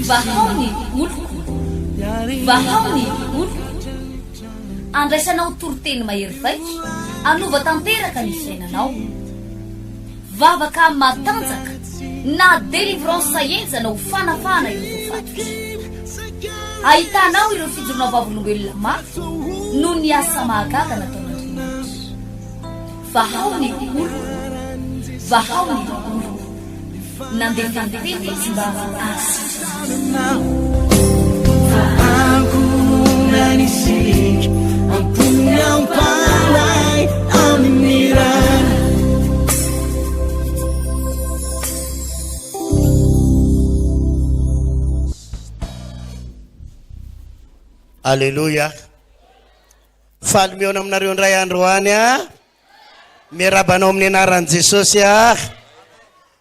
Vahao ny oloko, vahao ny oloko. Andraisanao toriteny mahery vaika hanova tanteraka ny fiainanao. Vavaka matanjaka na délivrance henjana ho fanafahana ireo voafatotra. Ahitanao ireo fijoroana vavolombelona mafy noho ny asa mahagaga nataon'Andriamanitra. Vahao ny oloko, vahao ny oloko. Nandefa ny teny izy mba hahasitrana Aleloia. Faly mihaona aminareo indray androany ah. Miarahaba anao amin'ny anaran'i Jesosy ah.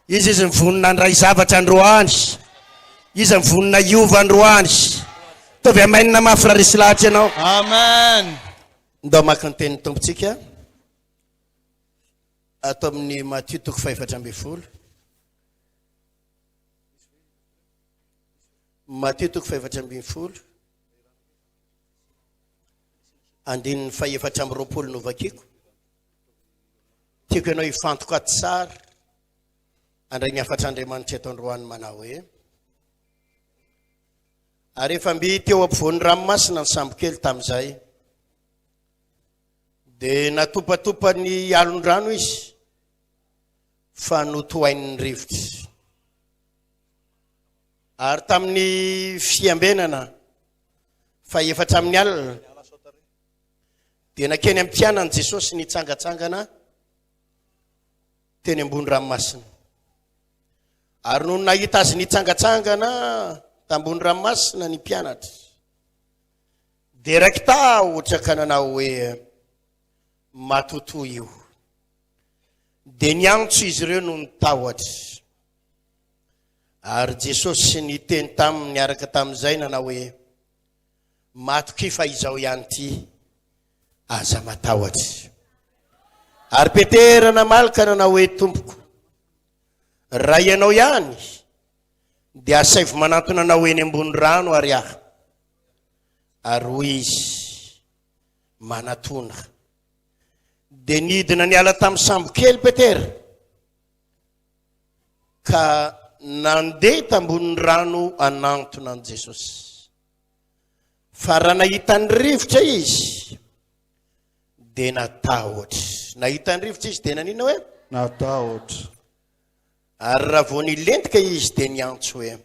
Iza izy mivonona handray zavatra androany? Iza mivonona hiova androany? Ataovy amen mafy raha resy lahatra ianao. Amen. Ndao maka ny tenin'ny Tompontsika. Ato amin'ny Matio toko fahefatra ambin'ny folo. Matio toko fahefatra ambin'ny folo. Andininy fahefatra amby roapolo no vakiko. Tiako ianao hifantoka tsara handray ny hafatr'Andriamanitra eto androany manao hoe Ary efa mby teo ampovoan'ny ranomasina ny sambokely tamin'izay. Dia natopatopa ny alon-drano izy fa notohain'ny rivotra. Ary tamin'ny fiambenana fa efatra amin'ny alina Dia nankeny amin'ny mpianany Jesosy nitsangantsangana teny ambony ranomasina. Ary nony nahita azy nitsangantsangana tambony ranomasina ny mpianatra, dia raiki-tahotra ka nanao hoe, Matotoa io. Dia niantso izy ireo noho ny tahotra. Ary Jesosy niteny taminy niaraka tamin'izay nanao hoe, Matokia fa izao ihany ity, aza matahotra. Ary Petera namaly ka nanao hoe, Tompoko, raha ianao ihany, dia asaivo manantona anao eny ambony rano ary aho. Ary hoy izy, Manatona. Dia nidina niala tamin'ny sambokely Petera, ka nandeha tambonin'ny rano hanantona an'i Jesosy. Fa raha nahita ny rivotra izy, dia natahotra. Nahita ny rivotra izy, dia nanina hoe? Natahotra. Ary raha vao nilentika izy, dia niantso hoe,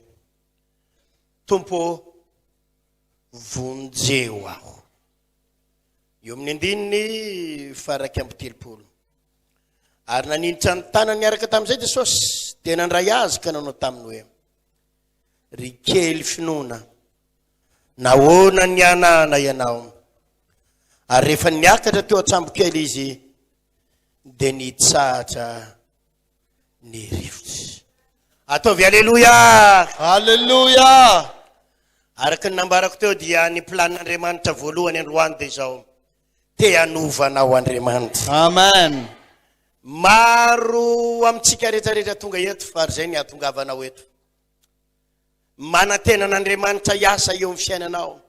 Tompo ô, vonjeo aho. Eo amin'ny andininy faha 31. Ary naninitra ny tanany niaraka tamin'izay Jesosy, dia nandray azy ka nanao taminy hoe, Ry kely finoana, nahoana nihanahana ianao? Ary rehefa niakatra teo an-tsambokely izy, dia nitsahatra ny rivotra. Ataovy aleloia! Aleloia! Araka ny nambarako teo dia ny planin'Andriamanitra voalohany androany dia izao. Te hanova anao Andriamanitra. Amen. Maro amintsika rehetrarehetra tonga eto fa ary izay ny hahatongavanao eto. Manantena an'Andriamanitra hiasa eo amin'ny fiainanao.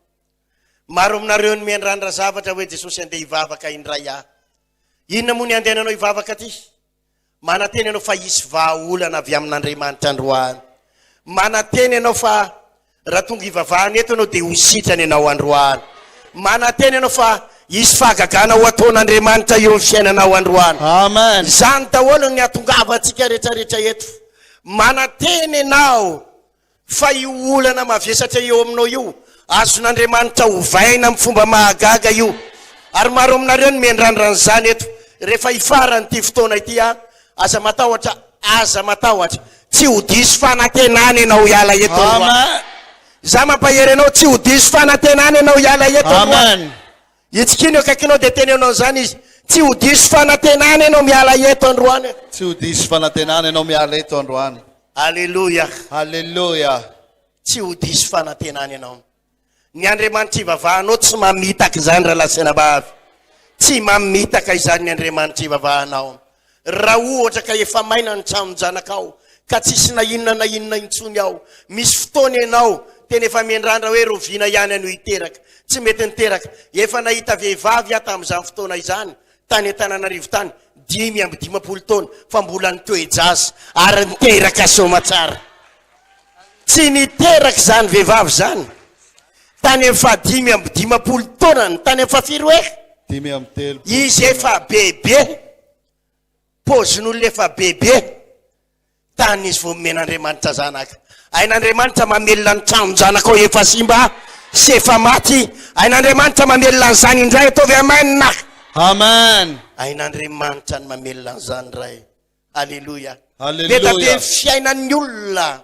Maro aminareo ny miandrandra zavatra hoe Jesosy andeha hivavaka indray aho. Inona moa ny andehananao hivavaka aty? Manantena ianao fa hisy vahaolana avy amin'Andriamanitra androany. Manantena ianao fa raha tonga hivavahana eto ianao dia ho sitrana ianao androany. Manantena ianao fa hisy fahagagana ho ataon'Andriamanitra eo amin'ny fiainanao androany. Amen. Izany daholo ny hatongavantsika rehetrarehetra eto. Manantena ianao Fa io olana mavesatra eo aminao io, azon'Andriamanitra ovaina amin'ny fomba mahagaga io. Ary maro aminareo no miandrandra an'izany eto. Rehefa hifarana ity fotoana ity an, aza matahotra, aza matahotra. Tsy ho diso fanantenana ianao hiala eto androany. Amen. Izaho mampahery anao, tsy ho diso fanantenana ianao hiala eto androany. Amen. Itsikino eo akaikinao dia teneno an'izany izy. Tsy ho diso fanantenana ianao miala eto androany. Tsy ho diso fanantenana ianao miala eto androany. Aleloia. Aleloia. Tsy ho diso fanantenana ianao. Ny Andriamanitra ivavahanao tsy mamitaka izany rahalahy sy anabavy. Tsy mamitaka izany ny Andriamanitra ivavahanao. Raha ohatra ka efa maina ny tranon-janakao, ka tsisy na inona na inona intsony ao. Misy fotoana ianao tena efa miandrandra hoe roviana ihany ano hiteraka. Tsy mety niteraka. Efa nahita vehivavy aho tamin'izany fotoana izany, tany Antananarivo tany, 55 taona, fa mbola nitoe-jaza ary niteraka soamatsara. Tsy niteraka izany vehivavy izany tany amin'ny faha 55 taonany, tany amin'ny fahafiry hoe? 35 Izy efa bebe. Paozin'olona efa bebe tany izy vao nomen'Andriamanitra zanaka. Hain'Andriamanitra mamelona ny tranon-janakao efa simba sy efa maty. Hain'Andriamanitra mamelona an'izany indray. Ataovy amen. Amen. Hain'Andriamanitra ny mamelona an'izany indray. Aleloia. Aleloia. Be da be ny fiainan'ny olona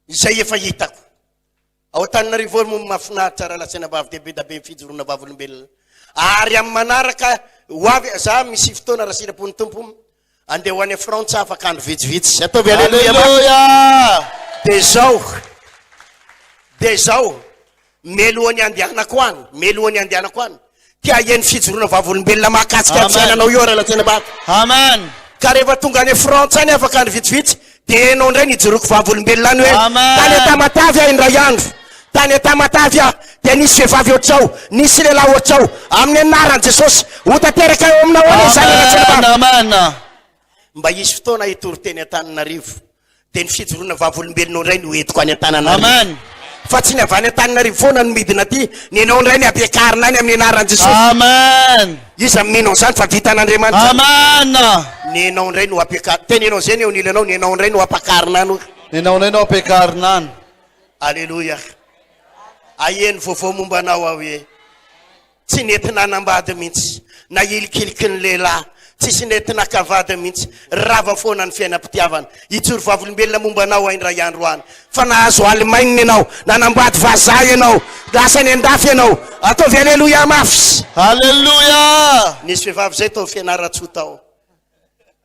izay efa hitako. Ao Antananarivo ao moa mahafinaritra raha lazaina vavy dia be da be ny fijoroana vavolombelona. Ary amin'ny manaraka ho avy za misy fotoana raha sitrapon'ny Tompo andeha ho any Frantsa afaka andro vitsivitsy. Ataovy aleloia mafy. Aleloia! Dia zao, dia zao, melohan'ny andehanako any, melohan'ny andehanako any, Te haheno fijoroana vavolombelona mahakasika ny Amen. fiainanao io raha lazaina mba. Amen. Ka rehefa tonga any Frantsa any afaka andro vitsivitsy dia enao indray ny hijoroako vavolombelona any hoe Amen. tany Tamatave aho indray andro. Tany Tamatave aho dia nisy vehivavy ohatrao, nisy lehilahy ohatrao. Amin'ny anaran'i Jesosy, ho tanteraka eo aminao anie izany raha lazaina mba. Amen. Amen. Mba hisy fotoana hitory teny Antananarivo. Dia ny fijoroana vavolombelonao indray no entiko any Antananarivo. Amen. Fa tsy ny avy any Antananarivo foana no midina aty, ny anao indray ny ampiakarina any amin'ny anaran'i Jesosy. Amen. Iza no mino an'izany fa vitan'Andriamanitra? Amen. Ny anao indray no ampiakarina. Teneno an'izay ny eo anilanao, ny anao indray no ampakarina any. Ny anao indray no ampiakarina any. Aleloia. Aheno vaovao momba anao aho hoe. Tsy nety nanambady mihitsy, nahilikiliky ny lehilahy, tsisy nety naka vady mihitsy, rava foana ny fiainam-pitiavana. Hijoro vavolombelona momba anao aho indray andro any, fa nahazo Allemagne ianao, nanambady vazaha ianao, lasa any an-dafy ianao. Ataovy Aleloia mafy! Aleloia! Nisy vehivavy izay tao Fianarantsoa tao,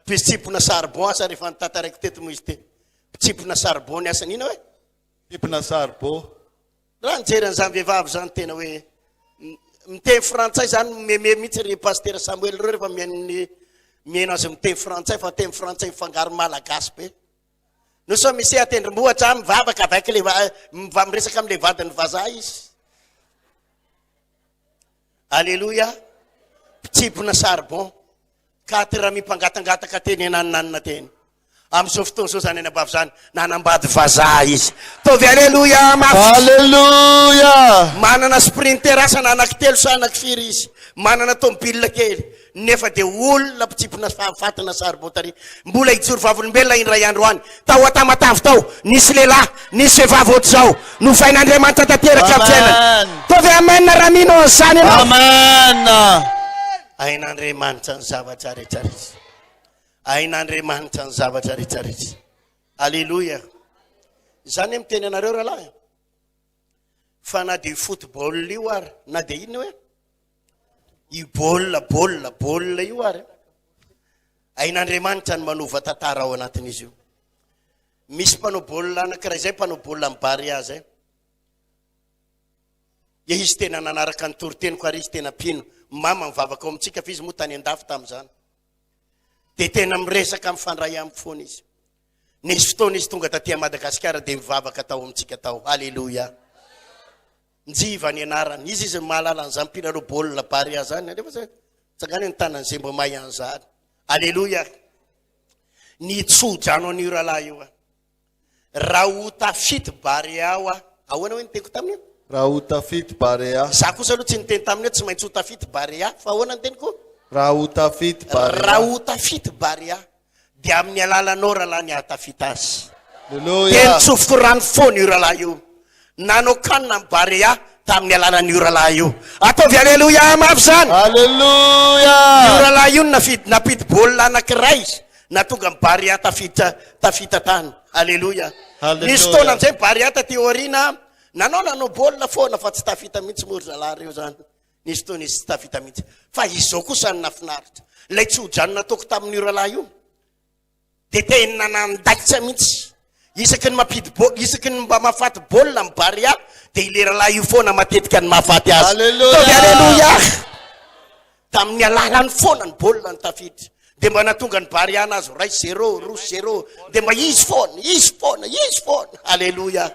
mpitsimpona charbon, asa rehefa notantaraiko teto moa izy ity, mpitsimpona charbon ny asany, inona hoe? Mpitsimpona charbon. Raha nijery an'izany vehivavy izany tena hoe miteny frantsay izany meme mihitsy ry pasitera Samuel ireo rehefa mihaino ny mihaino azy miteny frantsay fa teny frantsay mifangaro malagasy be. Nous sommes ici à Tendrombohitra mivavaka avec les miresaka amin'ilay vadin'ny vazaha izy. Alléluia. Mpitsibona charbon. Quatre mi mpangatangataka teny ananonanona teny. Amin'izao fotoana izao izany anabavy izany, nanambady vazaha izy. Ataovy aleloia mafy. Aleloia! Manana sprinter asa na anankitelo sa anankifiry izy. Manana tomobile kely. Nefa dia olona mpitsipona fatina saribon tary. Mbola hijoro vavolombelona indray andro any. Tao Tamatave tao, nisy lehilahy, nisy vehivavy ohatr'izao. Novain'Andriamanitra tanteraka ny fiainany. Amen. Ataovy amen raha mino an'izany ianao. Amen. Hain'Andriamanitra ny zavatra rehetra rehetra. Hain'Andriamanitra ny zavatra rehetra rehetra. Aleloia. Izany miteny anareo rahalahy. Fa na dia football io ary, na dia inona hoe? Io baolina, baolina, baolina io ary. Hain'Andriamanitra ny manova tantara ao anatin'izy io. Misy mpanao baolina anankiray izay, mpanao baolina amin'ny Barea izay. Dia izy tena nanaraka ny toriteniko ary izy tena mpino. Mama mivavaka ao amintsika fa izy moa tany an-dafy tamin'izany. Dia tena miresaka mifandray amiko foana izy. Nisy fotoana izy tonga taty Madagasikara dia mivavaka tao amintsika tao. Aleloia. Njiva ny anarany. Izy izy mahalala an'izany mpilalao baolina Barea zany. Alefa zay. Tsangany ny tanany izay mba mahay an'izany. Aleloia. Nitso-drano an'io rahalahy io aho. Raha ho tafity Barea aho. Ahoana hoe ny teniko taminy? Raha ho tafity Barea. Za kosa aloha tsy niteny taminy hoe tsy maintsy ho tafity Barea. Fa ahoana ny teniko? Raha ho tafity Barea. Raha ho tafity Barea. Dia amin'ny alalanao rahalahy ny hahatafita azy. Aleloia. Dia nitsofiko rano foana io rahalahy io. Nanao kanina ny Barea tamin'ny alalan'io rahalahy io. Ataovy aleloia mafy izany. Aleloia. Io rahalahy io no nafidy nampidi baolina anankiray nahatonga ny Barea tafiditra tafita tany. Aleloia. Aleloia. Nisy fotoana amin'izay ny Barea taty aoriana nanao nanao baolina foana fa tsy tafita mihitsy moa ry zalahy ireo izany. Nisy fotoana izy tsy tafita mihitsy. Fa izao kosa no nahafinaritra. Ilay tsodrano nataoko tamin'io rahalahy io dia tena nandaitra mihitsy. Isaky ny mampidi baolina, isaky ny mba mahafaty baolina ny Barea dia ilay rahalahy io foana matetika no mahafaty azy. Alléluia. Ataovy Alléluia. Tamin'ny alalany foana ny baolina no tafiditra. Dia mba nahatonga ny Barea nahazo iray zéro, roa zéro. Dia mba izy foana, izy foana, izy foana. Aleloia.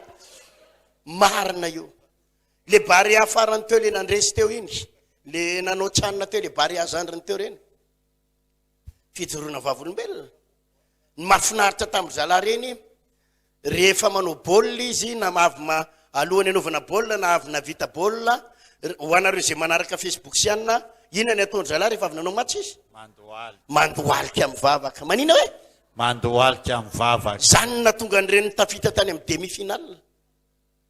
Marina io. Le Barea farany teo le nandresy teo iny. Le nanao tsanina teo le Barea zandriny teo reny. Fijoroana vavolombelona. Ny mahafinaritra tamin'ny zalahy reny, rehefa manao baolina izy na avy ma alohan'ny anaovana baolina na avy navita baolina, ho anareo izay manaraka Facebook sy anona, inona ny ataon-dry zalahy rehefa avy nanao match izy? Mandohalika. Mandohalika mivavaka. Manina hoe? Mandohalika mivavaka. Izany no nahatonga an'ireny tafita tany amin'ny demi-finale.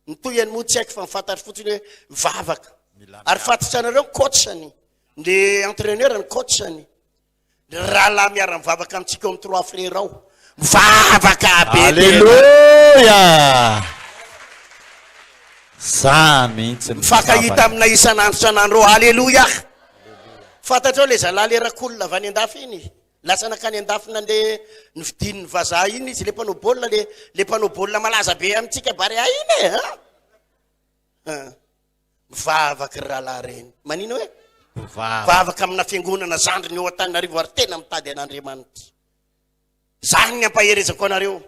Ny tohiny moa tsy haiko fa ny fantatro fotsiny hoe mivavaka. Ary fantatranareo ny coach-ny, ny entraîneur ny coach-ny. Ny rahalahy miara-mivavaka amintsika ao amin'ny Trois Frères ao. Mivavaka be Alléluia! Za mihitsy Mifankahita aminay isan'andro isan'andro ao. Alléluia! Fantatrao le zalahy le rakolona avy any an-dafy iny? Lasa nankany an-dafy nandeha nividian'ny vazaha iny izy, le mpanao baolina, le le mpanao baolina malaza be amintsika Barea iny e, an! An! Mivavaka ry rahalahy reny. Manina hoe? Mivavaka. Mivavaka amina fiangonana zandriny eo Antananarivo ary tena mitady an'Andriamanitra. Zany ny ampaherezako anareo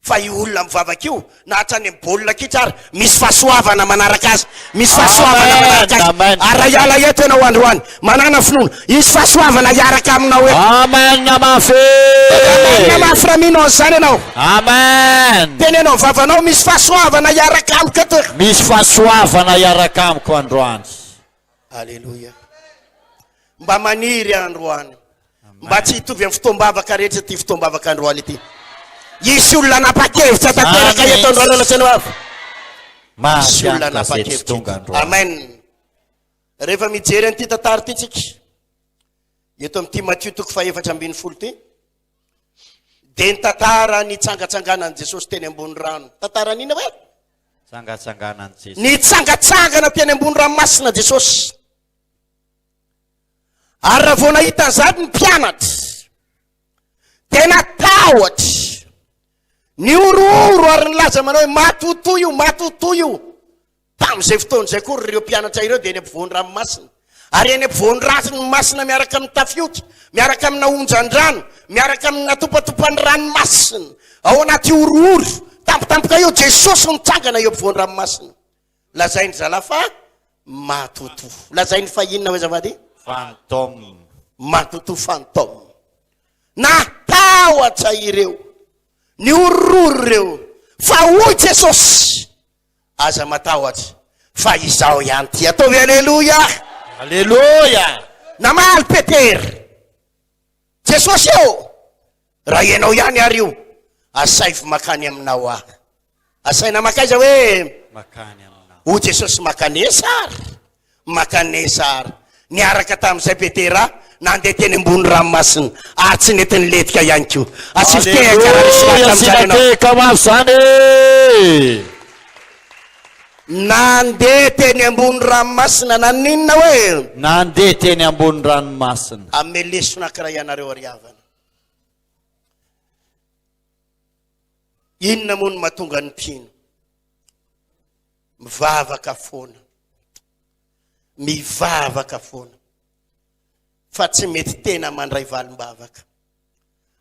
fa io olona mivavaka io na hatrany amin'ny baolina kitra ary misy fahasoavana manaraka azy, misy fahasoavana manaraka azy. Amen. Ary raha hiala eto ianao androany, manana finoana, hisy fahasoavana hiaraka aminao eto. Amen mafy. Amen mafy raha mino an'izany ianao. Amen. Teneno amin'ny vavanao, misy fahasoavana hiaraka amiko eto. Misy fahasoavana hiaraka amiko androany. Aleloia. Mba maniry aho androany. Mba tsy hitovy amin'ny fotoam-bavaka rehetra ity fotoam-bavaka androany ity. Hisy olona hanapa-kevitra tanteraka eto androany alatsinainy ho avy. Hisy Maty olona antoka izay tsy hanapa-kevitra tonga eto. androany. Amen. Rehefa mijery an'ity tantara ity tsika, eto amin'ity Matio toko fahefatra ambin'ny folo ity, dia ny tantara nitsangatsanganan'i Jesosy teny ambony rano. Tantara n'inona hoe? Tsangatsanganan'i Jesosy. Nitsangatsangana teny ambony ranomasina Jesosy. Ary raha vao nahita an'izany ny mpianatra, dia natahotra, nihorohoro ary nilaza manao hoe matotoa io, matotoa io. Tamin'izay fotoana izay akory ireo mpianatra ireo dia eny ampovoan'ny ranomasina. Ary eny ampovoan'ny ranomasina miaraka amin'ny tafiotra, miaraka amina onjan-drano, miaraka amina topatopan'ny ranomasina, ao anaty horohoro, tampotampoka eo Jesosy mitsangana eo ampovoan'ny ranomasina. Lazain-dry zalahy fa matotoa. Lazainy fa inona hoe azafady? Fantôme. Matotoa fantôme. Natahotra ireo, nihorohoro ireo, fa hoy Jesosy, Aza matahotra, fa izaho ihany ity. Ataovy Aleloia! Aleloia! Namaly Petera, Jesosy ô, raha ianao ihany ary io, asaivo makany aminao aho. Asaina makaiza hoe? Makany aminao. Hoy Jesosy, Makanesa ary, makanesa ary. Niaraka tamin'izay Petera, nandeha teny ambony ranomasina, ary tsy nety nilentika ihany koa. Asio tehaka raha resy lahatra Aleloia, amin'izany asiana ianao. tehaka mafy izany e! Nandeha teny ambony ranomasina, naninona hoe? Nandeha teny ambony ranomasina. Hanome lesona anankiray anareo ry havana. Inona moa no mahatonga ny mpino mivavaka foana? Mivavaka foana fa tsy mety tena mandray valim-bavaka.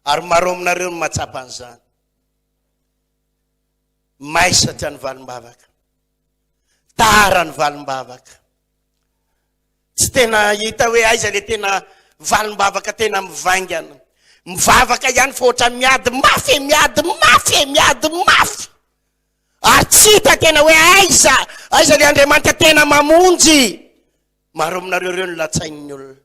Ary maro aminareo no mahatsapa an'izany. Maisatra ny valim-bavaka. Tara ny valim-bavaka. Tsy tena hita hoe aiza le tena valim-bavaka tena mivaingana. Mivavaka ihany fa ohatran'ny miady mafy e, miady mafy e, miady mafy. Ary tsy hita tena hoe aiza, aiza le Andriamanitra tena mamonjy. Maro aminareo ireo no latsain'ny olona.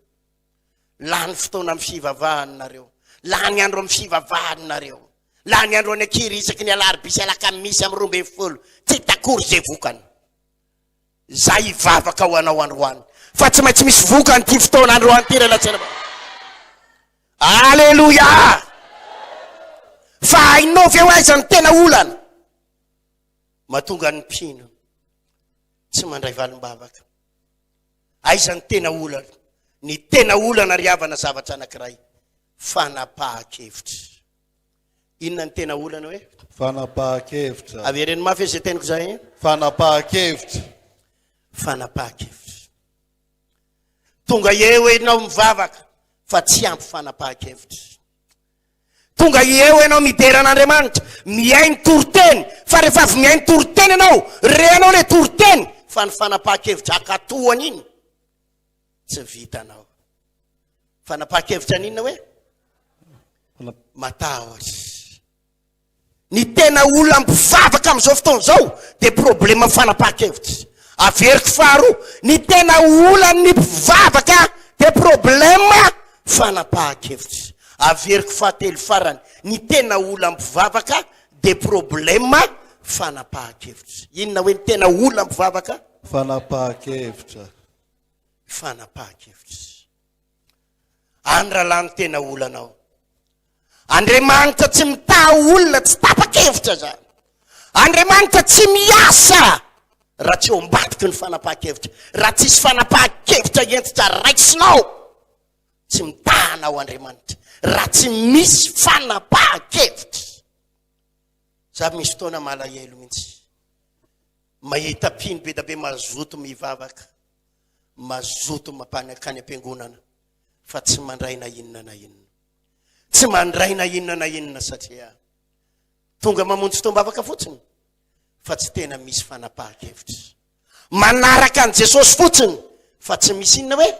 Lany fotoana amin'ny fivavahana nareo. Lany andro amin'ny fivavahana nareo. Lany andro any an-kiry isaky ny alarobia sy alakamisy amin'ny 12. Tsy hita akory izay vokany. Za hivavaka ho anao androany fa tsy maintsy misy vokany ity fotoana androany ity ry latsena. Aleloia! Fa hainao ve ho aiza ny tena olana? Mahatonga ny mpino tsy mandray valim-bavaka. Aiza ny tena olana? Ny tena olana ry havana zavatra anankiray, fanapahan-kevitra. Inona ny tena olana hoe? Fanapahan-kevitra. Avereno mafy izay teniko izay. Fanapahan-kevitra. Fanapahan-kevitra. Tonga eo ianao mivavaka. fa tsy ampy fanapahan-kevitra. Tonga eo ianao midera an'Andriamanitra, mihaino toriteny, fa rehefa avy mihaino toriteny ianao, re anao le toriteny, fa ny fanapahan-kevitra hakatohana iny tsy vitanao. Fanapahan-kevitra an'inona hoe? Matahotra. Ny tena olona mpivavaka amin'izao fotoana izao dia problema fanapahan-kevitra. Averiko faharoa, ny tena olan'ny mpivavaka dia problema fanapahan-kevitra. Averiko fahatelo farany, ny tena olan'ny mpivavaka dia problema fanapahan-kevitra. Inona hoe ny tena olan'ny mpivavaka? Fanapahan-kevitra. Fanapahan-kevitra. Any rahalahy ny tena olanao. Andriamanitra tsy mitaha olona tsy tapa-kevitra zany. Andriamanitra tsy miasa raha tsy eo ambadiky ny fanapahan-kevitra. Raha tsisy fanapahan-kevitra hentitra raisinao, tsy mitaha anao Andriamanitra. Raha tsy misy fanapahan-kevitra. Za misy fotoana malahelo mihitsy. Mahita mpino be da be mazoto mivavaka, mazoto mampany am-piangonana fa tsy mandray na inona na inona. Tsy mandray na inona na inona satria tonga mamonjy fotoam-bavaka fotsiny fa tsy tena misy fanapahan-kevitra. Manaraka an'i Jesosy fotsiny fa tsy misy inona hoe?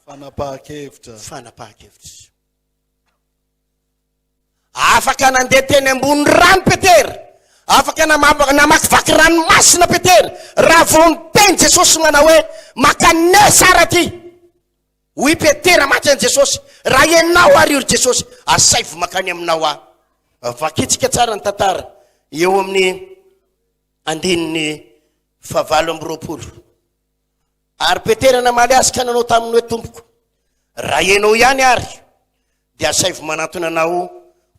Fanapahan-kevitra. Fanapahan-kevitra. Afaka nandeha teny ambony rano Petera. Afaka namakivaky ranomasina Petera raha vao niteny Jesosy manao hoe makanesa ary aty. Hoy Petera mantsy an'i Jesosy, Raha ianao àry io ry Jesosy, asaivo mankany aminao aho. Vakintsika tsara ny tantara eo amin'ny andininy fahavalo amby 20. Ary Petera namaly azy ka nanao taminy hoe, Tompoko, raha ianao ihany àry, dia asaivo manantona anao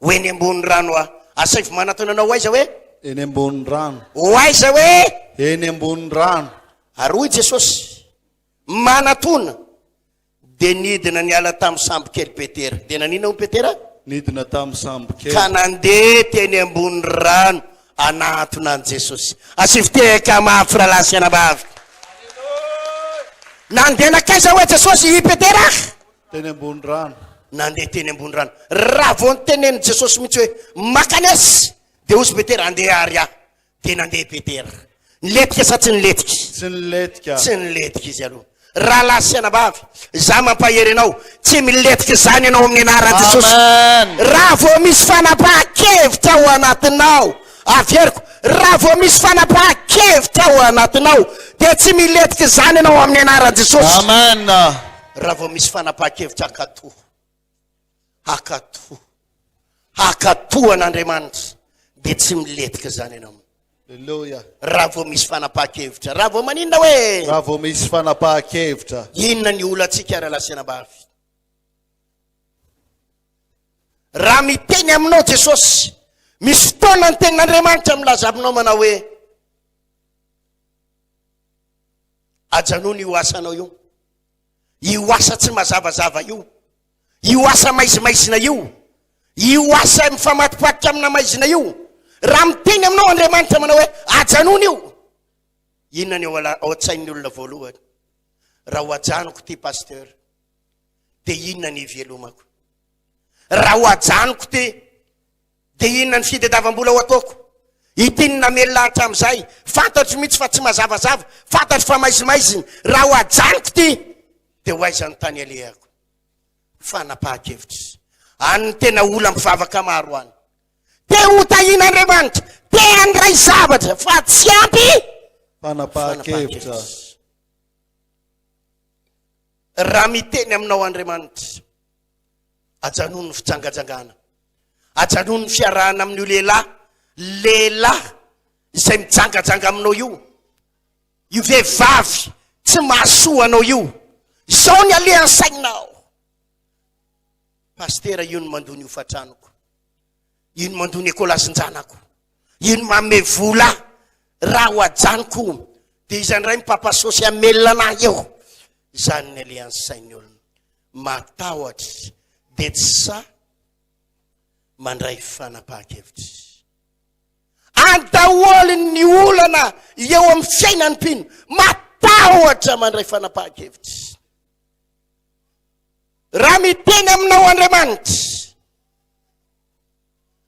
ho eny ambony rano aho. Asaivo manantona anao ho aiza hoe? Eny ambony rano. Ho aiza hoe? Eny ambony rano. Ary hoy Jesosy, Manatona, dia nidina niala tamin'ny sambokely Petera. Dia naninona hono Petera? Nidina tamin'ny sambokely. Ka nandeha teny ambony rano hanatona an'i Jesosy. Asivo tehaka mafy rahalahy sy anabavy. Nandeha nankaiza hoe Jesosy i Petera? Teny ambony rano. Nandeha teny ambony rano. Raha vao nitenenin'i Jesosy mihitsy hoe makanesa, dia hozy Petera andeha ary aho. Dia nandeha Petera. Nilentika sa tsy nilentika? Tsy nilentika. Tsy nilentika izy aloha. Rahalahy sy anabavy, za mampahery anao, tsy milentika izany ianao amin'ny anaran'i Jesosy. Amen. Raha vao misy fanapahan-kevitra ao anatinao, averiko, raha vao misy fanapahan-kevitra ao anatinao, dia tsy milentika izany ianao amin'ny anaran'i Jesosy. Amen. Raha vao misy fanapahan-kevitra hankatò. Hankatò. Hankatò an'Andriamanitra, dia tsy milentika izany ianao. Aleloia. Raha vao misy fanapahan-kevitra. Raha vao maninona hoe? Raha vao misy fanapahan-kevitra. Inona ny olantsika rahalahy sy anabavy? Raha miteny aminao Jesosy, misy fotoana ny tenin'Andriamanitra milaza aminao manao hoe ajanony io asanao io. Io asa tsy mazavazava io, io asa maizimaizina io, io asa mifamatipatitra amina maizina io, raha miteny aminao Andriamanitra manao hoe ajanony io, inona ny ao an-tsain'ny olona voalohany? Raha ho ajanoko ity pasteur, dia inona ny hivelomako? Raha ho ajanoko ity, Dia inona ny fitadiavam-bola ho ataoko? Ity no namelona ahy hatramin'izay. Fantatro mihitsy fa tsy mazavazava, fantatro fa maizimaizina. Raha ho ajanoko ity, dia ho aiza ny tany alehako? Fanapahan-kevitra. Any ny tena olona mpivavaka maro any. Te ho tahian'Andriamanitra, te handray zavatra, fa tsy ampy fanapahan-kevitra. Raha miteny aminao Andriamanitra, Ajanony ny fijangajangana. Ajanony ny fiarahana amin'io lehilahy, lehilahy izay mijangajanga aminao io. Io vehivavy tsy mahasoa anao io. Izao ny alehan'ny sainao. Pastera io no mandoa ny hofan-tranoko. Io no mandoa ny ekolasin-janako. Io no manome vola ahy. Raha ho ajanoko dia iza indray mipapasosy hamelona anahy eo. Izany ny alehan'ny sain'ny olona. Matahotra dia tsy sahy mandray fanapahan-kevitra. Any daholo ny olana eo amin'ny fiainan'ny mpino. Matahotra mandray fanapahan-kevitra. Raha miteny aminao Andriamanitra,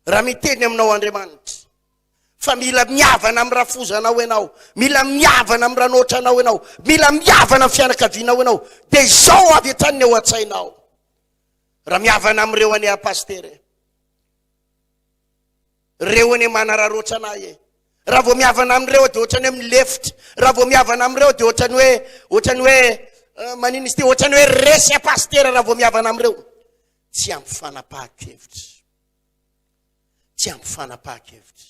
raha miteny aminao Andriamanitra fa mila mihavana amin'ny rafozanao ianao, mila mihavana amin'ny ranoatranao ianao, mila mihavana amin'ny fianakavianao ianao, dia izao avy hatrany ny ao an-tsainao. Raha mihavana amin'ireo anie aho pasitera e. Reo anie manararaotra anah e. Raha vao mihavana amin'ireo dia ohatrany hoe milefitra. Raha vao mihavana amin'ireo dia ohatrany hoe ohatrany hoe eh, manina izy ty ohatrany hoe resy a pasitera raha vao mihavana amin'ireo. Tsy ampy fanapahan-kevitra. Tsy ampy fanapahan-kevitra.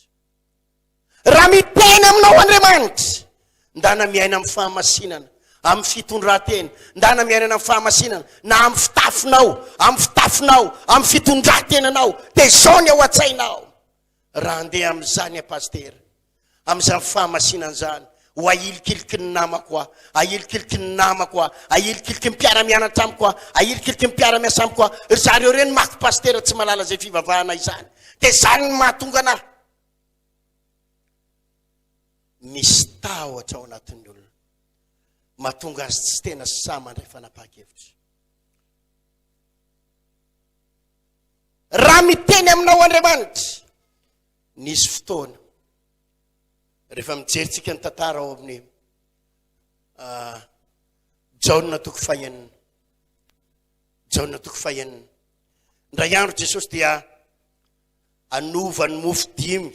Raha miteny aminao Andriamanitra, ndana miaina amin'ny fahamasinana, amin'ny fitondran-tena, ndana miaina amin'ny fahamasinana, na amin'ny fitafinao, amin'ny fitafinao, amin'ny fitondran-tenanao, dia izao ny ao an-tsainao. Raha handeha amin'izany aho pasitera, amin'izany fahamasinana izany, ho ahilikiliky ny namako aho, ahilikiliky ny namako aho, ahilikiliky ny mpiara-mianatra amiko aho, ahilikiliky ny mpiara-miasa amiko aho, ry zareo ireny mako pasitera tsy mahalala izay fivavahana izany. Dia izany no mahatonga anah. Misy tahotra ao anatin'ny olona. Mahatonga azy tsy tena sahy mandray fanapahan-kevitra. Raha miteny aminao Andriamanitra, nisy fotoana, rehefa mijery tsika ny tantara ao amin'ny ah, Jaona toko fahenina, Jaona toko fahenina, indray andro Jesosy dia Hanova ny mofo dimy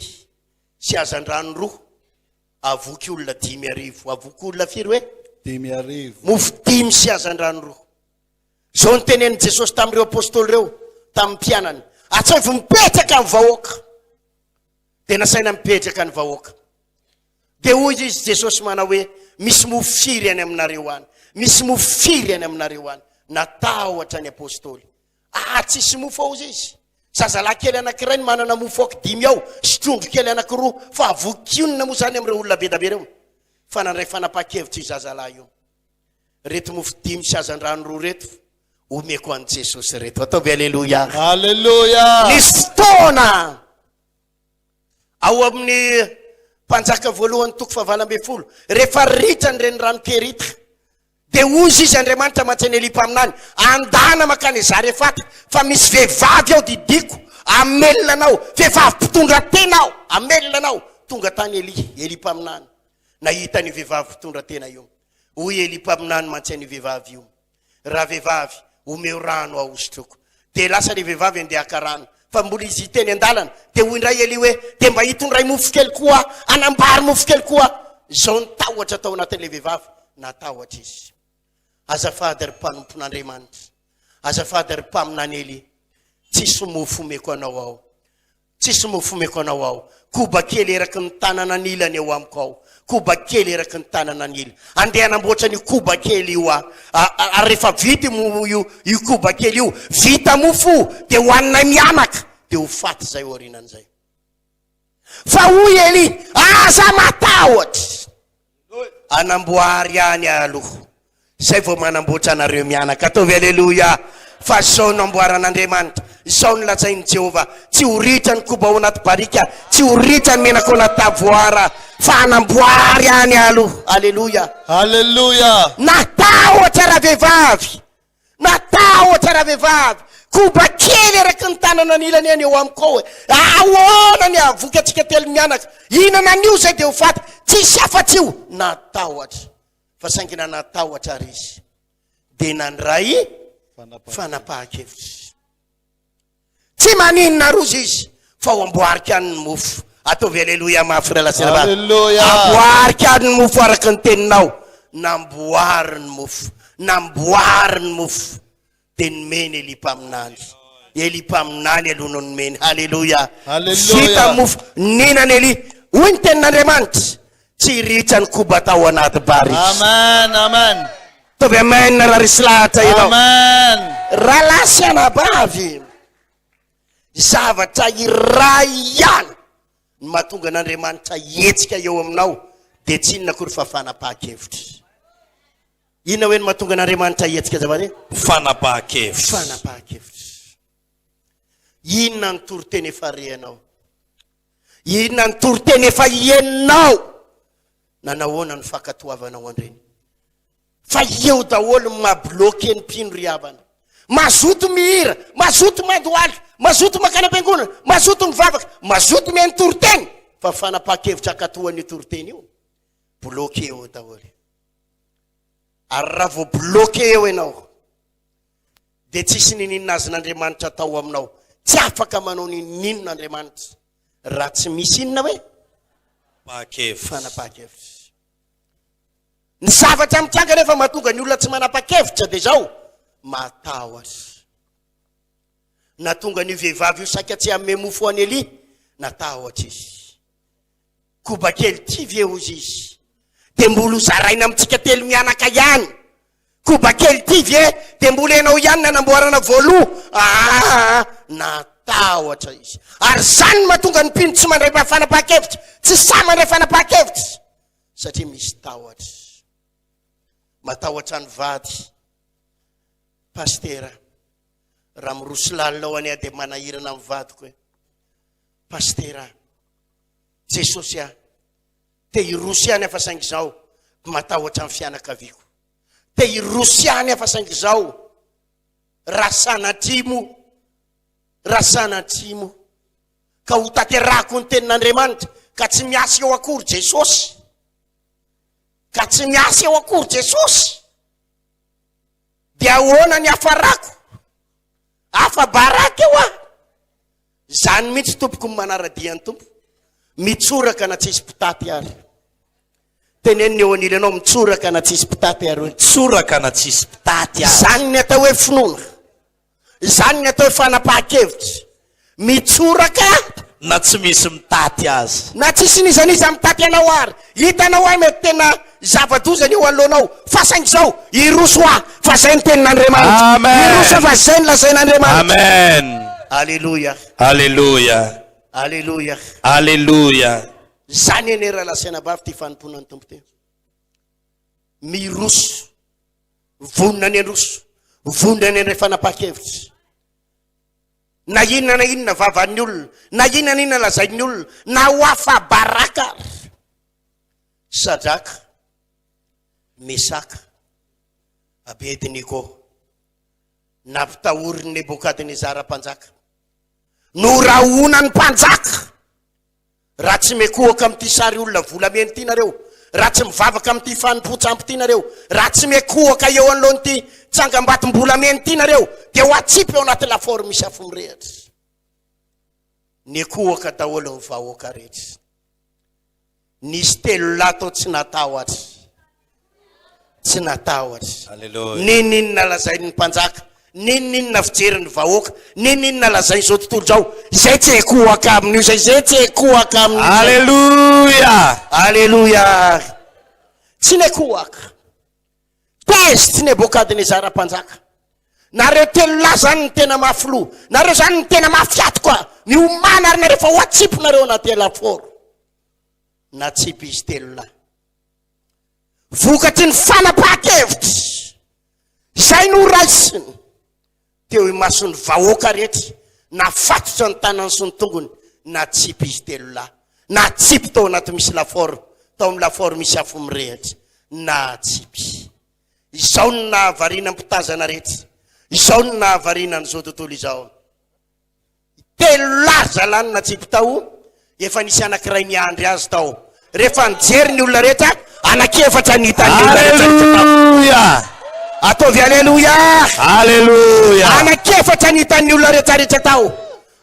sy hazandrano roa havoky olona 5000. Havoky olona firy hoe? 5000. Mofo dimy sy hazandrano roa. Izao no tenenin'i Jesosy tamin'ireo apostoly ireo, tamin'ny mpianany. Atsaivo mipetraka ny vahoaka. Dia nasaina mipetraka ny vahoaka. Dia hoy izy Jesosy manao hoe, misy mofo firy any aminareo any? Misy mofo firy any aminareo any? Natahotra ny apostoly. Ah, tsisy mofo ao izy. Zazalahy kely anankiray no manana mofo aoky dimy ao sy trondro kely anankiroa. Fa voky inona moa izany amin'ireo olona be da be ireo? Fa nandray fanapahan-kevitra io zazalahy io. Reto mofo dimy sy hazandrano roa reto, omeko an'i Jesosy reto. Ataovy aleloia. Aleloia. Nisy fotoana ao amin'ny Mpanjaka voalohany toko fahavalo ambin'ny folo, rehefa ritra ny renirano Kerita, Dia hoy izy, Andriamanitra mantsy an'i Elia mpaminany, Andana mankany Zarefata, fa misy vehivavy ao didiako hamelona anao, vehivavy mpitondra tena aho, hamelona anao. Tonga tany Elia, Elia mpaminany, nahita an'io vehivavy mpitondra tena io. Hoy Elia mpaminany mantsy an'io vehivavy io, Ravehivavy, omeo rano aho hosotroiko. Dia lasa ilay vehivavy handeha haka rano. Fa mbola izy teny an-dalana, dia hoy indray Elia hoe, Dia mba hitondray mofo kely koa aho, hanambary mofo kely koa aho. Izao ny tahotra tao anatin'ilay vehivavy, natahotra izy. Azafady ry mpanompon'Andriamanitra, azafady ry mpaminany Elia, tsisy mofo omeko anao aho. Tsisy mofo omeko anao aho. Koba kely eraky ny tanana anilany eo amiko ao. Koba kely eraky ny tanana anila. Andeha hanamboatra an'io koba kely io aho. Ary rehefa vita io, io, io koba kely io, vita mofo io, dia hohaninay mianaka. Dia ho faty izay aorianan'izay. Fa hoy Elia, aza matahotra. Anamboary ihany aloha zay vao manamboatra anareo mianaka. Ataovy aleloia fa zao no amboaran'Andriamanitra, izao no lazain'i Jehovah, tsy ho ritra ny koba ao anaty barika, tsy ho ritra ny menaka ao anaty tavoara, fa anamboary ihany aloha. Aleloia. Aleloia. Natahotra ravehivavy. Natahotra ravehivavy, koba kely eraky ny tanana anilany eny eo amiko ao e. Ahoana ny hahavoky antsika telo mianaka? Hihinana an'io izay dia ho faty. Tsisy afa-tsy io. Natahotra. Fa saingy na natahotra ary izy, dia nandray fanapahan-kevitra. Tsy maninona rozy izy fa ho amboariko any ny mofo. Ataovy aleloia mafy rahalahy sy rahavavy. Aleloia. Amboariko any ny mofo araka ny teninao. Namboary ny mofo. Namboary ny mofo. Dia nomeny Elia mpaminany. Elia mpaminany aloha no nomeny. Haleloia. Haleloia. Vita ny mofo. Nihinana Elia. Hoy ny tenin'Andriamanitra. Tsy ritra ny koba tao anaty barika. Amen, amen. Ataovy amen raha resy lahatra ianao. Amen. Rahalahy sy anabavy, zavatra iray ihany no mahatonga an'Andriamanitra hihetsika eo aminao, dia tsy inona akory fa fanapahan-kevitra. Inona hoe no mahatonga an'Andriamanitra hihetsika azafady? Fanapahan-kevitra. Fanapahan-kevitra. Inona ny toriteny efa rehanao? Inona ny toriteny efa henonao? Nanahoana ny fankatoavanao an'ireny? Fa eo daholo ny maha bloquer ny mpino ry havana. Mazoto mihira, mazoto mandohalika, mazoto mankany am-piangonana, mazoto mivavaka, mazoto mihaino toriteny, fa fanapahan-kevitra hankatoa an'io toriteny io, bloqué eo daholo. Ary raha vao bloqué eo ianao, dia tsisy niniana azon'Andriamanitra atao aminao. Tsy afaka manao ninoninona Andriamanitra raha tsy misy inona hoe? Fanapahan-kevitra. Ny zavatra mitranga nefa mahatonga ny olona tsy manapa-kevitra dia izao, matahotra. Nahatonga an'io vehivavy io saika tsy hanome mofo ho an'i Elia, natahotra izy. Koba kely ity ve hozy izy, dia mbola ho zaraina amintsika telo mianaka ihany. Koba kely ity ve dia mbola ianao ihany nanamboarana voaloha? Aa, natahotra izy. Ary izany no mahatonga ny mpino tsy mandray fanapahan-kevitra, tsy sahy mandray fanapahan-kevitra. Satria misy tahotra. Matahotra ny vady. Pasitera, raha miroso lalina ao anie aho dia manahirana ny vadiko e. Pasitera, Jesosy ah, te hiroso ihany aho fa saingy izao matahotra ny fianakaviako. Te hiroso ihany aho fa saingy izao raha sanatria moa, raha sanatria moa. Ka ho tanterahako ny tenin'Andriamanitra, ka tsy miasa eo akory Jesosy. Ka tsy miasa eo akory Jesosy. Dia ahoana ny hafarako? Afa-baraka eo aho. Izany mihitsy tompoko ny manara-dia ny Tompo. Mitsoraka na tsisy mpitaty ary. Tenenina eo anilanao mitsoraka na tsisy mpitaty ary. Mitsoraka na tsisy mpitaty ary. Izany ny atao hoe finoana. Izany ny atao hoe fanapahan-kevitra. Mitsoraka. Na tsy misy mitaty aza. Na tsisy n'iza n'iza mitaty anao ary. Hitanao ahy mety tena zava-doza ny eo anoloanao. Fa saingy izao, hiroso aho fa izay ny tenin'Andriamanitra. Amen. Hiroso aho fa izay ny lazain'Andriamanitra. Amen. Aleloia. Aleloia. Aleloia. Aleloia. Izany anie rahalahy sy anabavy ity fanompoana ny Tompo ity. Miroso. Vonona ny handroso, vonona ny handray fanapahan-kevitra. Na inona na inona vavan'ny olona, na inona na inona lazain'ny olona, na ho afa-baraka ary. Sadraka, Mesaka, Abednego, nampitahorin'i Nebokadnezara mpanjaka, norahonan'ny mpanjaka. Raha tsy mikohaka amin'ity sary olona volamena ity nareo, raha tsy mivavaka amin'ity fanompoan-tsampy ity nareo, raha tsy mikohaka eo anoloan'ity tsangambatom-bolamena ity nareo, dia ho atsipy ao anaty lafaoro misy afo mirehitra. Nikohaka daholo ny vahoaka rehetra. Nisy telo lahy tao tsy natahotra. Tsy natahotra. Alléluia. N'inon'inona lazain'ny mpanjaka, n'inon'inona fijerin'ny vahoaka, n'inon'inona lazain'izao tontolo izao, izay tsy hikohaka amin'io izay, izay tsy hikohaka amin'io izay. Alléluia. Alléluia. Tsy nikohaka. Tezitry Nebokadnezara mpanjaka. Nareo telo lahy zany no tena mafy loha. Nareo zany no tena mafy hatoka. Miomàna ary nareo fa ho atsipinareo anaty lafaoro. Natsipy izy telo lahy. Vokatry ny fanapahan-kevitra izay noraisiny teo imason'ny vahoaka rehetra, nafatotra ny tanany sy ny tongony, natsipy izy telo lahy. Natsipy tao anaty misy lafaoro, tao amin'ny lafaoro misy afo mirehitra. Natsipy. Izao no nahavariana mpitazana rehetra. Izao no nahavariana an'izao tontolo izao. Telo lahy zalahy no natsipy tao, efa nisy anankiray niandry azy tao. Rehefa nijery ny olona rehetra, anankiefatra ny hitan'ny olona rehetra rehetra tao. Alléluia. Ataovy Aleloia! Alléluia. Anankiefatra ny hitan'ny olona rehetra rehetra tao.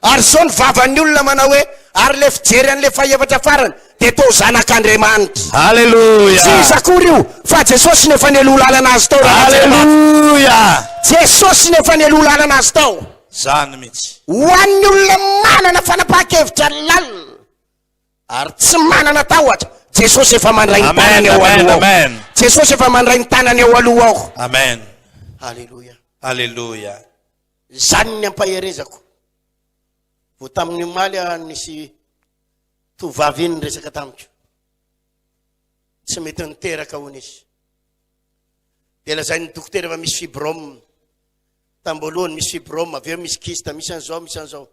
Ary izao ny vavan'ny olona manao hoe, ary ilay fijery an'ilay fahefatra farany dia toa zanak'Andriamanitra. Aleloia. Tsy iza akory io fa Jesosy no efa nialoha lalana azy tao rahalahy sy anabavy. Aleloia. Jesosy no efa nialoha lalana azy tao. Zany mihitsy. Ho an'ny olona manana fanapahan-kevitra lalina ary tsy manana tahotra, Jesosy efa mandray ny Amen, tanany ao amen, aloha ao. amen. Jesosy efa mandray ny tanany ao aloha ao. Amen. Aleloia. Aleloia. Izany ny ampaherezako. Vao tamin'ny omaly aho nisy tovovavy iny niresaka tamiko. Tsy mety niteraka hono izy. Dia lazain'ny dokotera fa misy fibrome. Tamboalohany misy fibrome, avy eo misy kyste, misy an'izao, misy an'izao.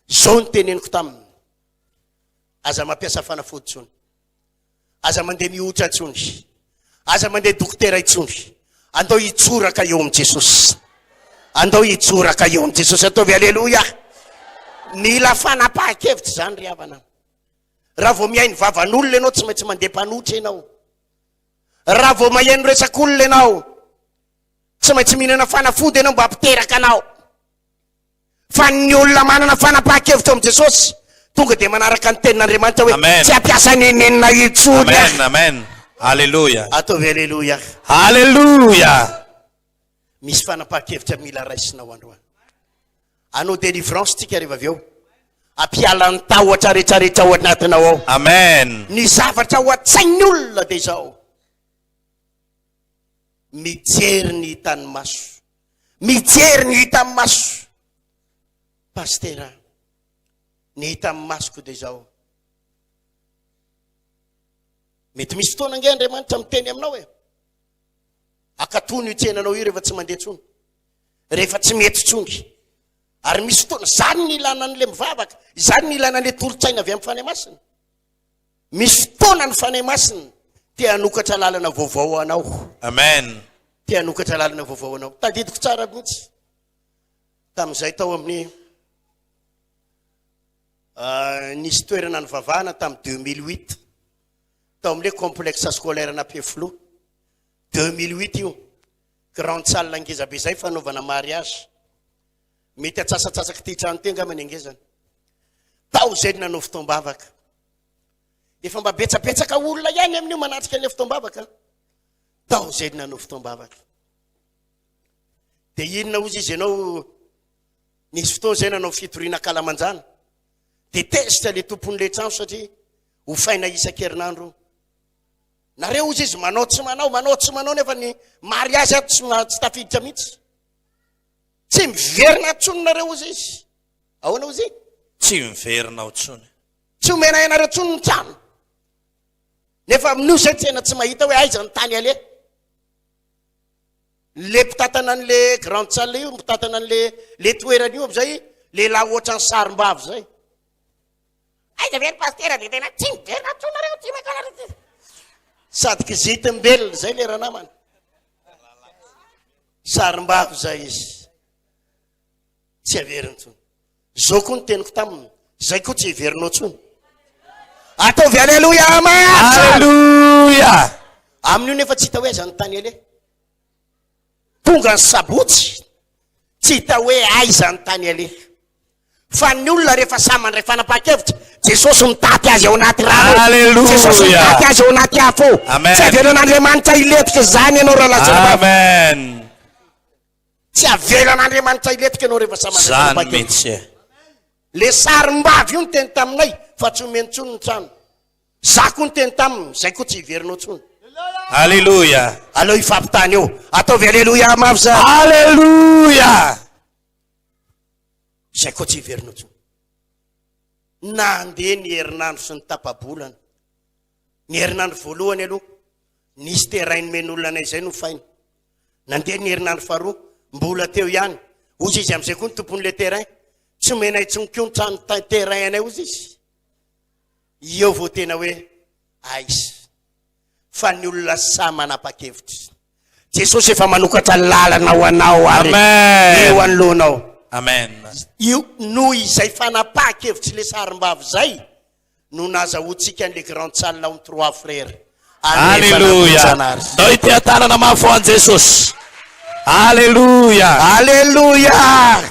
Izao no teneniko taminy. Aza mampiasa fanafody intsony. Aza mandeha mihotra intsony. Aza mandeha dokotera intsony. Andao hitsoraka eo amin'i Jesosy. Andao hitsoraka eo amin'i Jesosy ataovy aleloia. Mila fanapahan-kevitra izany ry havana. Raha vao mihaino vavan'olona ianao tsy maintsy mandeha mpanotra ianao. Raha vao maheno resak'olona ianao tsy maintsy mihinana fanafody ianao mba hampiteraka anao. Fa ny olona manana fanapahan-kevitra ao amin'i Jesosy tonga dia manaraka ny tenin'Andriamanitra hoe Amen. tsy hampiasa nenenina intsony Amen, aho. amen. Alléluia. Ataovy aleloia. Alléluia. Misy fanapahan-kevitra mila raisinao androany. Hanao délivrance tsika rehefa avy eo. Hampiala ny tahotra rehetrarehetra ao anatinao ao. Amen. Ny zavatra ao an-tsain'ny olona dia izao. Mijery ny hitan'ny maso. Mijery ny hitan'ny maso. Pastera, ny hitan'ny masoko dia izao. Mety misy fotoana ange Andriamanitra miteny aminao e. Akatony io tsenanao io rehefa tsy mandeha intsony. Rehefa tsy mety intsony. Ary misy fotoana, izany ny ilana an'ilay mivavaka, izany ny ilana an'ilay tolo-tsaina avy amin'ny Fanahy Masina. Misy fotoana ny Fanahy Masina te hanokatra lalana vaovao ho anao. Amen. Te hanokatra lalana vaovao ho anao. Tadidiko tsara mihitsy. Tamin'izay tao amin'ny ah, nisy toerana nivavahana tamin'ny 2008 tao amin'ilay complexe scolaire an'Ampefiloha. 2008 io. Grande salle ngeza be izay fanaovana mariage. Mety atsasatsasak'ity trano ity angamba ny angezany. Tao izay no nanao fotoam-bavaka. Efa mba betsabetsaka olona ihany amin'io manatrika an'ilay fotoam-bavaka. Tao izay no nanao fotoam-bavaka. Dia inona hozy izy ianao nisy fotoana izay nanao fitoriana kalamanjana. Dia tezitra ilay tompon'ilay trano satria hofaina isan-kerinandro. Nareo hozy izy manao tsy manao, manao tsy manao nefa ny mariazy ato tsy tafiditra mihitsy. Tsy miverina intsony nareo hozy izy. Ahoana hozy? Tsy miverina ao intsony. Tsy omena ianareo intsony ny trano. Nefa amin'io izay tena tsy mahita hoe aiza ny tany aleha. Le mpitantana an'le grande salle io, mpitantana an'le le toerana io amin'izay, lehilahy ohatran'ny sarim-bavy izay. Aiza ve ry pasitera dia tena tsy miverina intsony nareo, tsy mankany nareo. Sady kizitim-belona izay le ranamana. Sarimbavy zay izy. Tsy averiny intsony. Zao koa ny teniko taminy, zay koa tsy heverinao intsony. Ataovy aleloia maharitra. Aleloia. Amin'io nefa tsy hita hoe aiza ny tany aleha. Tonga ny sabotsy, tsy hita hoe aiza ny tany aleha. Fa ny olona rehefa samy mandray fanapahan-kevitra, Jesosy mitaty azy ao anaty rano. Alléluia. Jesosy mitaty azy ao anaty afo. Amen. Tsy avelan'Andriamanitra hilentika izany ianao rahalahy sy ranabavy. Amen. Tsy avelan'Andriamanitra hilentika ianao rehefa samy mandray Zany fanapahan-kevitra. mihitsy. Le sarim-bavy io niteny taminay fa tsy omeny intsony ny trano. Za koa niteny taminy, zay koa tsy hiverinao intsony. Alléluia. Aleo hifampitany eo. Ataovy aleloia mafy za. Alléluia. Izay koa tsy hiverina intsony. Nandeha ny herinandro sy ny tapa-bolana. Ny herinandro voalohany aloha, nisy terrain nomen'olona anay izay nofaina. Nandeha ny herinandro faharoa, mbola teo ihany. Hozy izy amin'izay koa ny tompon'ilay terrain. Tsy omenay intsony koa ny trano terrain anay hozy izy. Eo vao tena hoe aiza. Fa ny olona sahy manapa-kevitra. Jesosy efa manokatra lalana ho anao ary Amen. eo anoloanao. Amen. Io noho izay fanapahan-kevitry le sarimbavy zay no nazahoantsika an'le grande salle ao Trois Frères. Alléluia. Ndao hiteha-tanana mafy ho an'i Jesosy. Alléluia. Alléluia.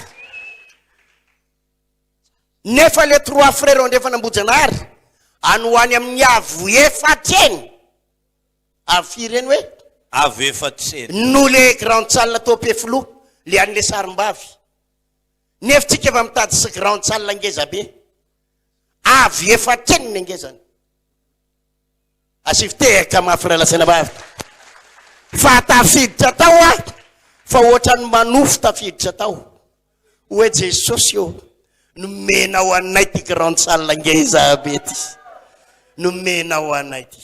Nefa le Trois Frères ao Andrefan'Ambohijanahary any ho any amin'ny avo efatra eny. Avy firy eny hoe? Avy efatra eny. No le grande salle tao Ampefiloha, le an'le sarimbavy. Nefa tsika efa mitady sy grande salle ngeza be. Avy efatra eny ny ngezany. Asivo tehaka mafy raha lazaina vavy. Fa tafiditra tao aho, fa ohatran'ny manofy tafiditra tao. Hoe Jesosy ô, nomenao anay ty grande salle ngeza be ty. Nomenao anay ty.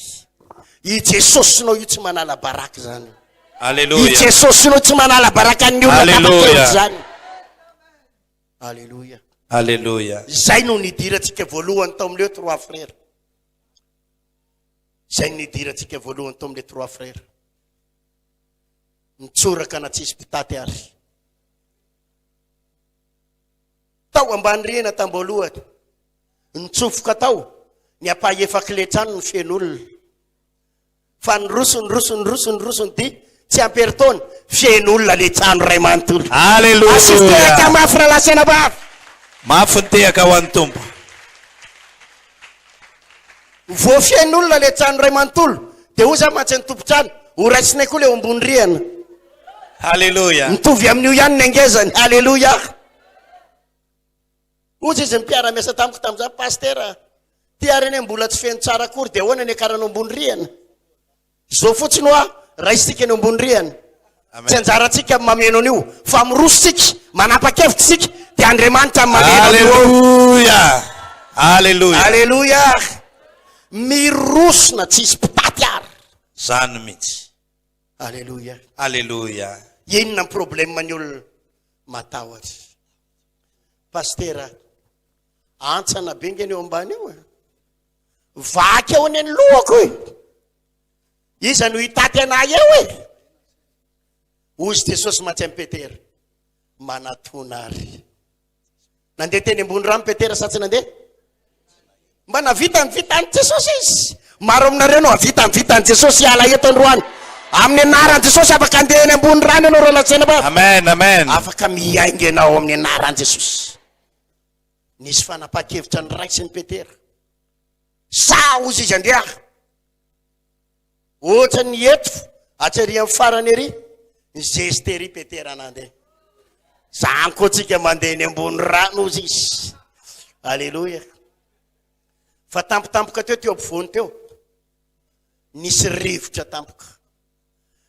I Jesosinao io tsy manala baraka zany. I Alléluia. Jesosinao tsy manala baraka ny olona Alléluia. tapakevitra zany. Alléluia. Alléluia. Zay no nidirantsika voalohany tao amin'ireo trois frères. Zay no nidirantsika voalohany tao amin'ilay trois frères. Nitsoraka na tsisy mpitaty ary. Tao ambany rihana tamboalohany. Nitsofoka tao ny ampahefak'ilay trano ny feno olona. Fa niroso, niroso, niroso, niroso ny dia, tsy ampy herintaona, feno olona ilay trano iray manontolo. Aleloia! Asio tehaka mafy rahalahy sy anabavy. Mafy ny tehaka ho an'ny Tompo. Vao feno olona ilay trano iray manontolo, dia hoy za mantsy ny tompon-trano, ho raisinay koa ilay eo ambony rihana. Aleloia! Mitovy amin'io ihany ny angezany. Aleloia! Hoy izy mpiara-miasa tamiko tamin'izany, Pasitera, ty ary anie mbola tsy feno tsara akory dia ahoana ny hiakaranao ambony rihana? Izao fotsiny hoa, raisintsika eny ambony rihana. Tsy anjarantsika ny mameno an'io, fa miroso isika, manapa-kevitra isika, dia Andriamanitra no mameno an'io ao. Aleloia! Aleloia! Aleloia! Miroso na tsisy mpitaty ary. Zany mihitsy. Aleloia! Aleloia! Inona ny problème ny olona? Matahotra. Pasitera, antsana be nge ny eo ambany eo e. Vaky eo anie ny lohako e. Iza no hitaty anay eo e? Hozy Jesosy mantsy amin'i Petera, manatona ary. Nandeha teny ambony rano Petera sa tsy nandeha? Mba navita ny vitan'i Jesosy izy. Maro aminareo no havita ny vitan'i Jesosy hiala eto androany. Amin'ny anaran'i Jesosy afaka handeha eny ambony rano ianao rahalahy sy anabavy. Amen, amen. Afaka miainga ianao amin'ny anaran'i Jesosy. Nisy fanapahan-kevitra noraisin'i Petera. Sahy hozy izy andeha. Ohatran'ny eto atsy ary amin'ny farany ery, nizesta ery Petera nandeha. Zany koa tsika mandeha eny ambony rano hozy izy. Aleloia. Fa tampotampoka teo teo ampovoany teo, nisy rivotra tampoka,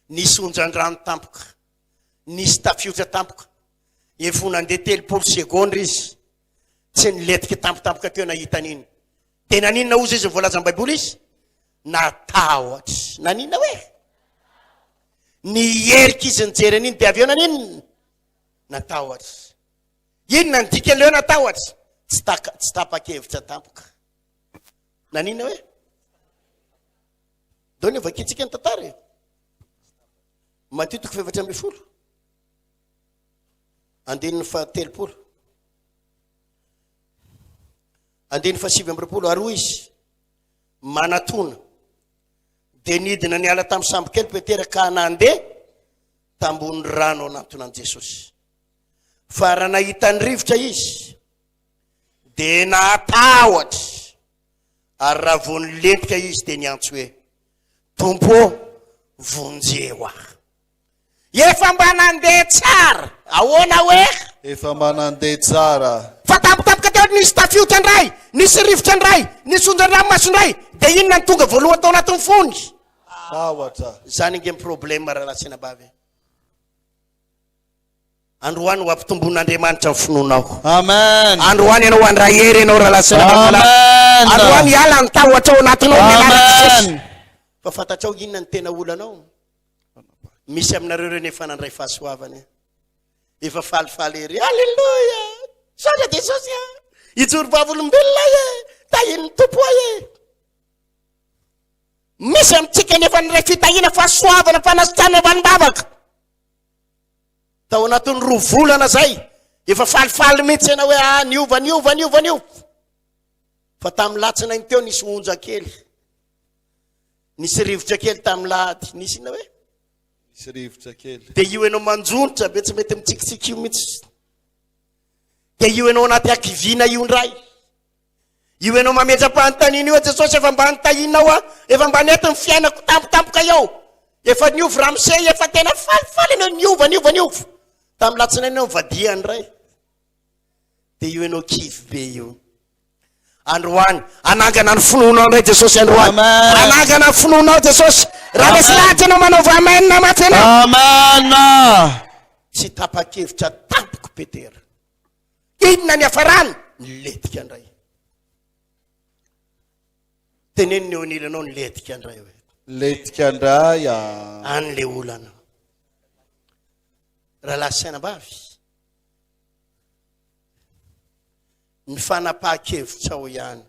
nisy onjan-drano tampoka, nisy tafiotra tampoka. Efa ho nandeha 30 segondra izy, tsy nilentika tampotampoka teo nahita an'iny. Dia naninona hozy izy ny voalazan'ny Baiboly izy? Natahotra. Naninona hoe? Niherika izy nijery an'iny dia avy eo naninona? Natahotra. Inona ny dikan'ilay hoe natahotra? Tsy taka, tsy tapa-kevitra tampoka. Naninona hoe? Dao ny vakintsika ny tantara e. Matio toko 14. Andininy faha-30. Andininy faha-29, Ary hoy izy, Manatona. Dia nidina niala tamin'ny sambokely Petera ka nandeha tambony rano hanantona an'i Jesosy. Fa raha nahita ny rivotra izy, dia nahatahotra, ary raha vao nilentika izy dia niantso hoe, Tompo ô, vonjeo aho. Efa mba nandeha tsara. Ahoana hoe? Efa mba nandeha tsara. Fa tampotampoka teo nisy tafiotra indray, nisy rivotra indray, nisy onjan-dranomaso indray, dia inona no tonga voalohany tao anatin'ny fony? Tahotra. Zany ange ny problème rahalahy sy anabavy e. Androany ho ampitomboin'Andriamanitra ny finoanao. Amen. Androany ianao handray hery ianao rahalahy sy anabavy. Amen. Androany hiala ny tahotra ao anatinao amin'ny anaran'i Jesosy. Amen. Fa fantatrao inona ny tena olanao? Misy aminareo ireo efa nandray fahasoavana e. Efa falifaly ery. Alléluia! Misaotra Jesosy a! Hijoro vavolombelona ahy e! Tahin'ny Tompo ahy e! Misy amintsika nefa nandray fitahiana, fahasoavana, fanasitranana, valim-bavaka. Tao anatin'ny roa volana zay, efa falifaly mihitsy ianao hoe ah, niova, niova, niova, niova. Fa tamin'ny latsinainy teo nisy onja kely. Nisy rivotra kely tamin'ny lahady. Nisy inona hoe? Nisy rivotra kely. Dia io ianao manjonitra be tsy mety mitsikitsiky io mihitsy. Dia io ianao anaty hakiviana io indray. Io ianao mametra-panontaniana io, Jesosy efa mba nitahianao aho, efa mba nety ny fiainako tampotampoka eo. Efa niova ramose, efa tena falifaly ianao, niova, niova, niova. Tamin'ny latsinainy ianao nivadiha indray. Dia io ianao kivy be io. Androany, hanangana ny finoanao indray Jesosy androany. Amen. Hanangana ny finoanao Jesosy. Raha resy lahatra ianao manaova amen mafy ianao. Amen. Tsy tapa-kevitra tampoka Petera. Inona ny hafarany? Nilentika indray. Teneno ny eo anilanao nilentika indray hoe. Lentika indray ah. Any le olana. Rahalahy sy anabavy. Ny fanapahan-kevitrao ihany.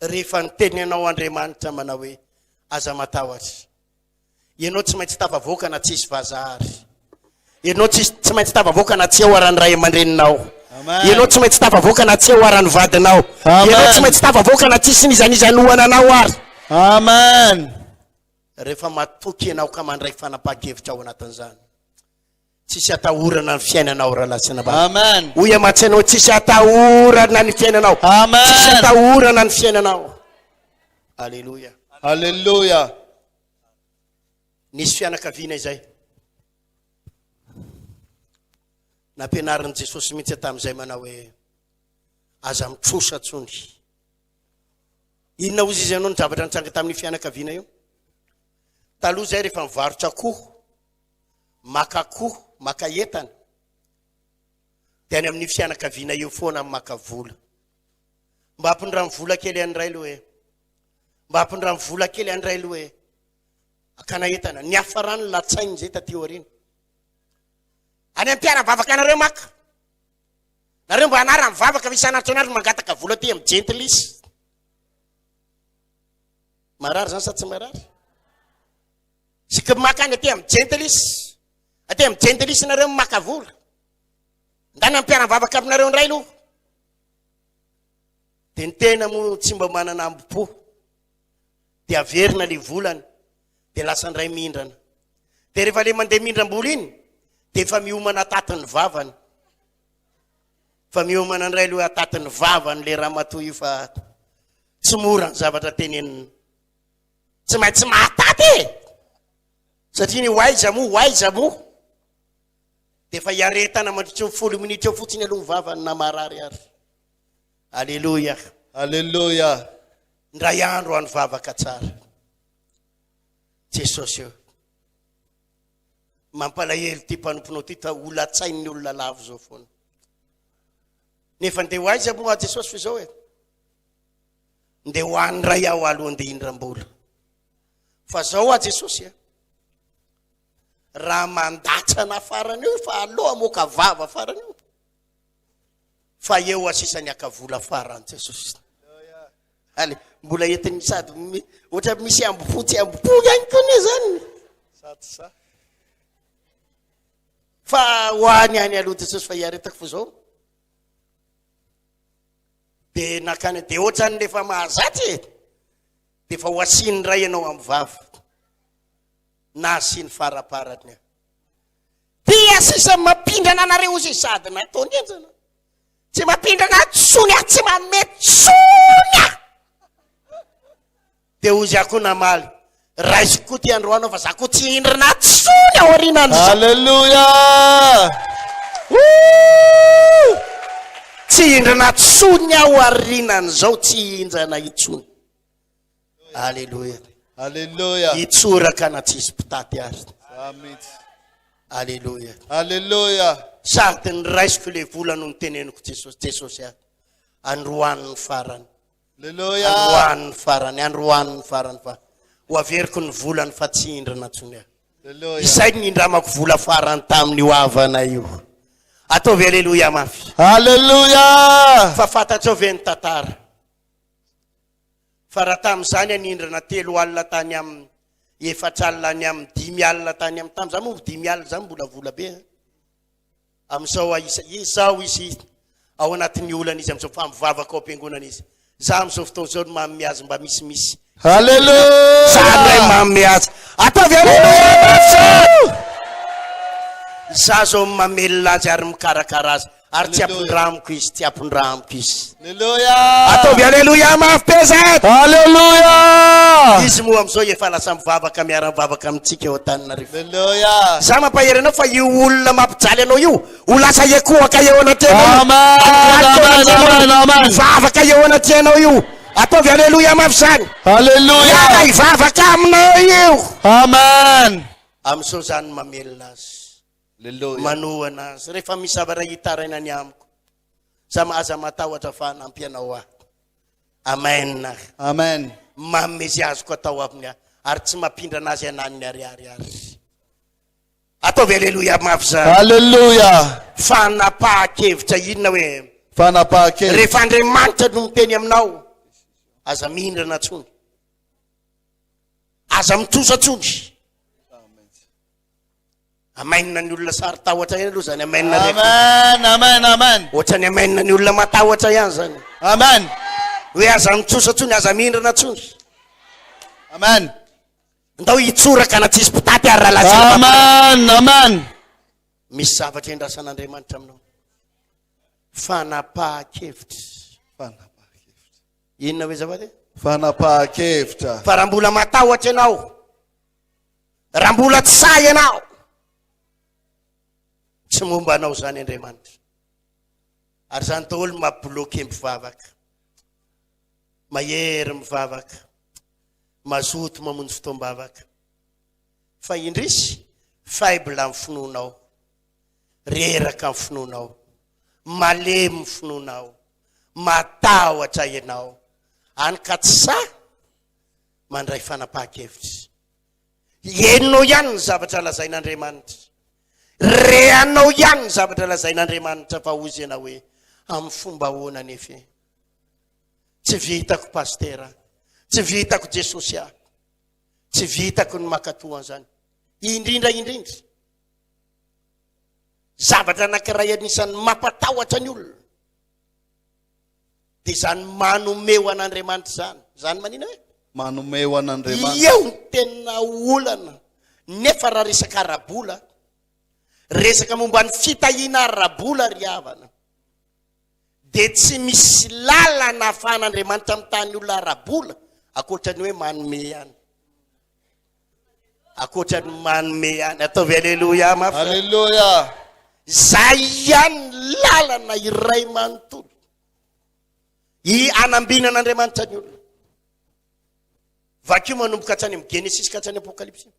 Rehefa niteny anao Andriamanitra manao hoe aza matahotra. Ianao tsy maintsy tafavoaka na tsisy vazaha ary. Ianao tsisy tsy maintsy tafavoaka na tsy eo ara ny ray aman-dreninao. Ianao tsy maintsy tafavoaka na tsy eo ara ny vadinao. Ianao tsy maintsy tafavoaka na tsisy n'iza n'iza hanohana anao ary. Amen. Rehefa matoky ianao ka mandray fanapahan-kevitra ao anatin'izany. Tsisy atahorana ny fiainanao rahalahy sy anabavy. Amen. Hoy amantsy anao tsisy atahorana ny fiainanao. Amen. Tsisy atahorana ny fiainanao. Alléluia. Alléluia. Nisy fianakaviana izay. Nampianarin'i Jesosy mihitsy tamin'izay manao hoe aza mitrosa tsony. Inona hozy izy ianao ny zavatra nitranga tamin'ny fianakaviana io? Taloha izay rehefa mivarotra akoho maka akoho, maka entana, dia any amin'ny fianakaviana eo foana maka vola. Mba ampindramo vola kely an'i Railo e. Mba ampindramo vola kely an'i Railo e. Akana entana. Niafarany latsainy izay taty aoriana. Any amin'ny mpiara-bavaka anareo maka. Nareo mba anara mivavaka fa isan'andro isan'andro mangataka vola aty amin'ny jentilisa. Marary zany sa tsy marary? Sika maka any aty amin'ny jentilisa. Aty amin'ny jentilisa nareo maka vola. Ndana mpiara-mivavaka aminareo indray aloha. Dia ny tena moa tsy mba manana ambo-po. Dia averina le volany. Dia lasa indray mindrana. Dia rehefa le mandeha mindram-bola iny, dia efa miomana atatin'ny vavany. Fa miomana indray aloha atatin'ny vavany le ramatoa io fa tsy mora ny zavatra tenenina. Tsy maintsy mahataty e! Satria ny ho aiza moa, ho aiza moa? Dia efa hiaretana mandritry ny folo minitra eo fotsiny aloha ny vavany na marary ary. Aleloia. Aleloia. Indray andro any vavaka tsara. Jesosy eo. Mampalahelo ity mpanomponao ity ta ho latsain'ny olona lavo zao foana. Nefa ndeha ho aiza moa Jesosy fa izao e? Ndeha ho any indray aho aloha ndeha hindram-bola. Fa zao hoa Jesosy a. Raha mandatsana farany eo fa aloha hamoaka vava farany eo. Fa eo asisany haka vola farany Jesosy. Ale, mbola entiny sady ohatra misy ambo-po tsy ambo-po ihany koa ne zany. Sady sa. Fa ho any any aloha Jesosy fa hiaretako fa zao. Dia nakany dia ohatran'ny rehefa mahazatra e. Dia efa ho asiany indray ianao amin'ny vava. Na asiany faraparany. Dia sisa mampindrana anareo izy sady nataony enjana. Tsy mampindrana tsony aho, tsy manome tsony aho. Dia hozy aho koa namaly, raisiko koa ty androany aho fa za koa tsy hindrina tsony aorianan'izao. Alléluia! Ouh! Tsy hindrina tsony aho aorianan'izao, tsy hinjana intsony. Alléluia. Alléluia. Hitsoraka na tsisy mpitaty ary. Za mihitsy. Alléluia. Alléluia. Sady niraisiko le vola no niteneniko Jesosy, Jesosy aho. Androany ny farany. Alléluia. Androany ny farany, androany ny farany fa ho averiko ny volany fa tsy hindrana intsony aho. Alléluia. Izay ny nindramako vola farany tamin'io havana io. Ataovy Alléluia mafy. Alléluia. Fa fantatrao ve ny tantara? Fa raha tamin'izany anindrana telo alina tany aminy, efatra alina any aminy, dimy alina tany aminy, tamin'izany moa dimy alina izany mbola vola be an. Amin'izao isa, izao izy ao anatin'ny olana izy amin'izao fa mivavaka ao am-piangonana izy. Za amin'izao fotoana izao no manome azy mba misimisy. Alléluia! Za indray manome azy. Ataovy Alléluia mafy! Za zao mamelona azy ary mikarakara azy. Ary tsy ampindramiko izy, tsy ampindramiko izy. Aleloia! Ataovy aleloia mafy be zany. Aleloia! Izy moa amin'izao efa lasa mivavaka miara-mivavaka amintsika eo Antananarivo. Aleloia! Za mampahery anao fa io olona mampijaly anao io ho lasa hiekohaka eo anatrehanao io. Amen! Amen! Amen! Amen! Hivavaka eo anatrehanao io. Ataovy aleloia mafy zany. Aleloia! Hiara hivavaka aminao io. Amen! Amin'izao zany mamelona azy. Aleloia. Manohana azy. Rehefa misy zavatra hitaraina ny amiko, za aza matahotra fa hanampy anao aho. Amen. Amen. Manome izay azoko atao aminy aho, ary tsy mampindrana azy ananiny ariary ary. Ataovy aleloia mafy zany. Aleloia. Fanapahan-kevitra inona hoe? Fanapahan-kevitra. Rehefa Andriamanitra no miteny aminao, aza mihindrana intsony. Aza mitrosa intsony. Amen ny olona saro-tahotra ihany aloha zany amen reko. Amen, amen, amen. Ohatrany amen ny olona matahotra ihany zany. Amen. Hoe aza mitsosa tsony, aza mihindrana tsony. Amen. Ndao hitsoraka na tsisy mpitaty ary rahalahy sy anabavy. Amen, amen. Misy zavatra endrasan'Andriamanitra aminao. Fanapahan-kevitra. Fanapahan-kevitra. Inona hoe azafady? Fanapahan-kevitra. Fa raha mbola matahotra ianao, Raha mbola tsy sahy ianao, tsy momba anao izany Andriamanitra. Ary izany daholo mampibloquer mpivavaka. Mahery mivavaka, mazoto mamonjy fotoam-bavaka. Fa indrisy, faible amin'ny finoanao, reraka amin'ny finoanao, malemy ny finoanao, matahotra ianao. Any ka tsy sahy mandray fanapahan-kevitra. Henonao ihany ny zavatra lazain'Andriamanitra. Reanao ihany ny zavatra lazain'Andriamanitra fa hozy ianao hoe amin'ny fomba ahoana anefa e? Tsy vitako pastera, tsy vitako Jesosy aho, tsy vitako ny mankatoa an'izany. Indrindra indrindra, zavatra anankiray anisan'ny mampatahotra ny olona Dia izany manome ho an'Andriamanitra izany. Izany manina hoe? Manome ho an'Andriamanitra. Eo ny tena olana. Nefa raha resaka ara-bola, resaka momba ny fitahiana ara-bola ry havana, dia tsy misy lalana ahafahan'Andriamanitra mitaha ny olona ara-bola ankoatra ny hoe manome ihany. Ankoatra ny manome ihany. Ataovy aleloia mafy. Aleloia. Zay ihany ny lalana iray manontolo. I anambinan'Andriamanitra ny olona. Vakio manomboka hatrany amin'ny Genesisy ka hatrany Apokalypsy.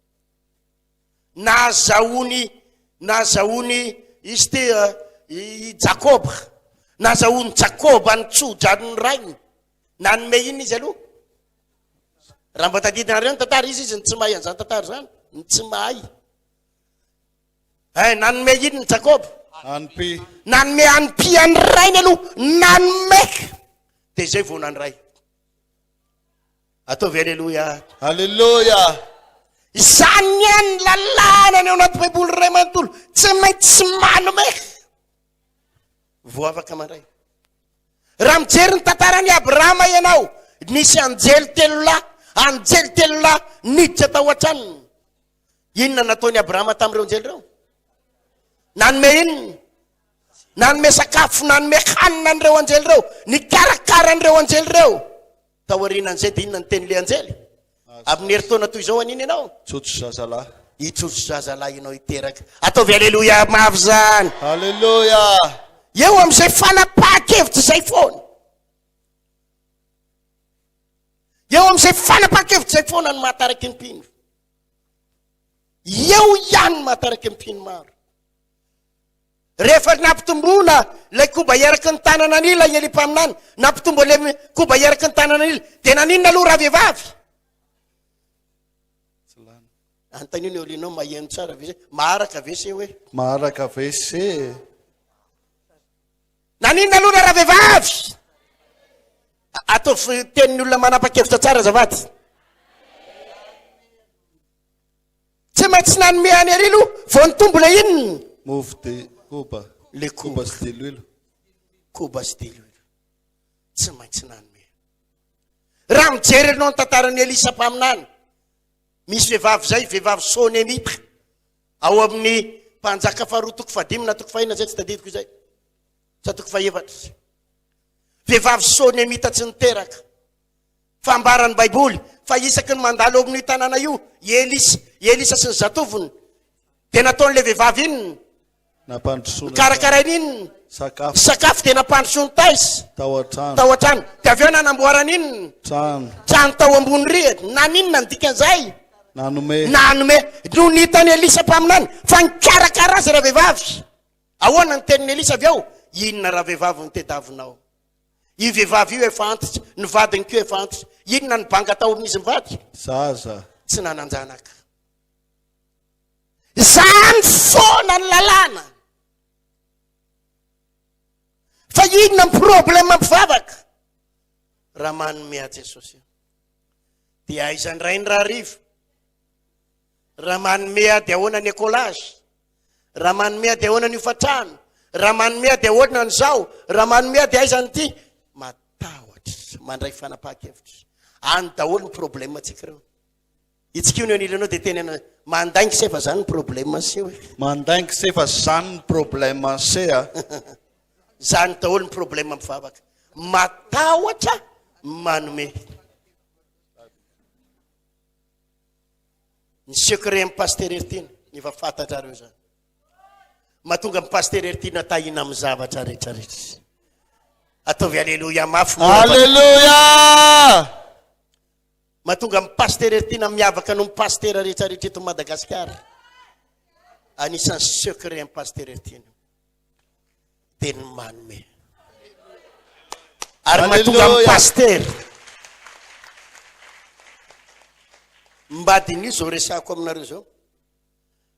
Nazahoany nazahoany izy ty eh, i Jakoba. Nazahoany Jakoba ny tso-dranon'ny rainy. Nanome inona izy aloha? Raha mba tadidinareo ny tantara, izy izy ny tsy mahay an'izany tantara izany, ny tsy mahay. Eh, nanome inona Jakoba? Anpi. Nanome anpi an'ny rainy aloha, nanome. Dia izay vao nandray. Ataovy aleloia. Aleloia. Izany ihany ny lalàna ny ao anaty Baiboly iray manontolo. Tsy maintsy manome. Vao afaka mandray. Raha mijery ny tantaran'i Abrahama ianao, nisy anjely telolahy, anjely telolahy niditra tao an-tranony. Inona nataon'i Abrahama tamin'ireo anjely ireo? Nanome inona? Nanome sakafo, nanome hanina an'ireo anjely ireo, nikarakara an'ireo anjely ireo. Taorianan'izay dia inona ny tenin'ilay anjely? Amin'ny herintaona toy izao an'iny ianao? Tsotso zazalahy. Hitsotso zazalahy ianao hiteraka. Ataovy aleloia mafy izany. Aleloia. Eo amin'izay fanapahan-kevitra izay foana. Eo amin'izay fanapahan-kevitra izay foana no mahataraky ny mpino. Eo ihany no mahataraky ny mpino maro. Rehefa nampitomboana ilay koba eraky ny tanana an'ila i Elia mpaminany, nampitombo ilay koba eraky ny tanana an'ila, dia naninona aloha ravehivavy? Anontanio ny aorianao, maheno tsara ve se? Maharaka ve se hoe? Maharaka ve se? Naninona aloha raha ravehivavy? Ataovy tenin'ny olona manapa-kevitra tsara azafady. Tsy maintsy nanome an'i Elia aloha vao nitombo ilay inona? Mofo de koba. Le koba. Koba sy diloilo. Koba sy diloilo. Tsy maintsy nanome. Raha mijery ianao ny tantaran'i Elisa mpaminany, misy vehivavy izay, vehivavy Sonemita, ao amin'ny Mpanjaka faharoa toko fahadimy na toko fahina izay tsy tadidiko izay, sa toko fahefatra. Vehivavy Sonemita tsy niteraka. Fa ambaran'ny Baiboly fa isaky ny mandalo eo amin'io tanàna io i Elisa, i Elisa sy ny zatovony, dia nataon'ilay vehivavy inona? Nampandrosoana Nokarakarainy inona? sakafo Sakafo dia nampandrosoany taiza? tao an-trano. Tao an-trano. Dia avy eo nanamboarany inona? Trano. Trano tao ambony rihana. Naninona ny dikan'izay? Nanome. Nanome. Nony hitan'i Elisa mpaminany fa nikarakara azy ravehivavy. Ahoana ny tenin'i Elisa avy eo? Inona ravehivavy no tediavinao? Io vehivavy io efa antitra, ny vadiny koa efa antitra. Inona ny banga tao amin'izy mivady? Zaza. Tsy nanan-janaka. Izany foana ny lalàna. Fa inona ny problème mpivavaka? Raha manome ahy Jesosy aho. Dia aiza indray ny rahariva? Raha manome ahy dia ahoana ny écolage? Raha manome aho dia ahoana ny hofantrano? Raha manome aho dia ahoana an'izao? Raha manome aho dia aiza an'ity? Matahotra, mandray fanapahan-kevitra. Any daholo ny problème antsika ireo. Itsikio ny eo anilanao dia teneno hoe, mandainga se fa zany ny problème se hoe. Mandainga se fa zany ny problème se a. Zany daholo ny problème mivavaka. Matahotra manome. Ny secret an'i Pasteur Heritiana, efa fantatrareo izany. Mahatonga an'i Pasteur Heritiana tahina amin'ny zavatra rehetra rehetra. Ataovy aleloia mafy moa. Aleloia! Mahatonga an'i Pasteur Heritiana miavaka noho ny pasitera rehetra rehetra eto Madagasikara. Anisan'ny secret an'i Pasteur Heritiana. Dia ny manome. Ary mahatonga ny pasitera. Mba diniho izao resako aminareo izao.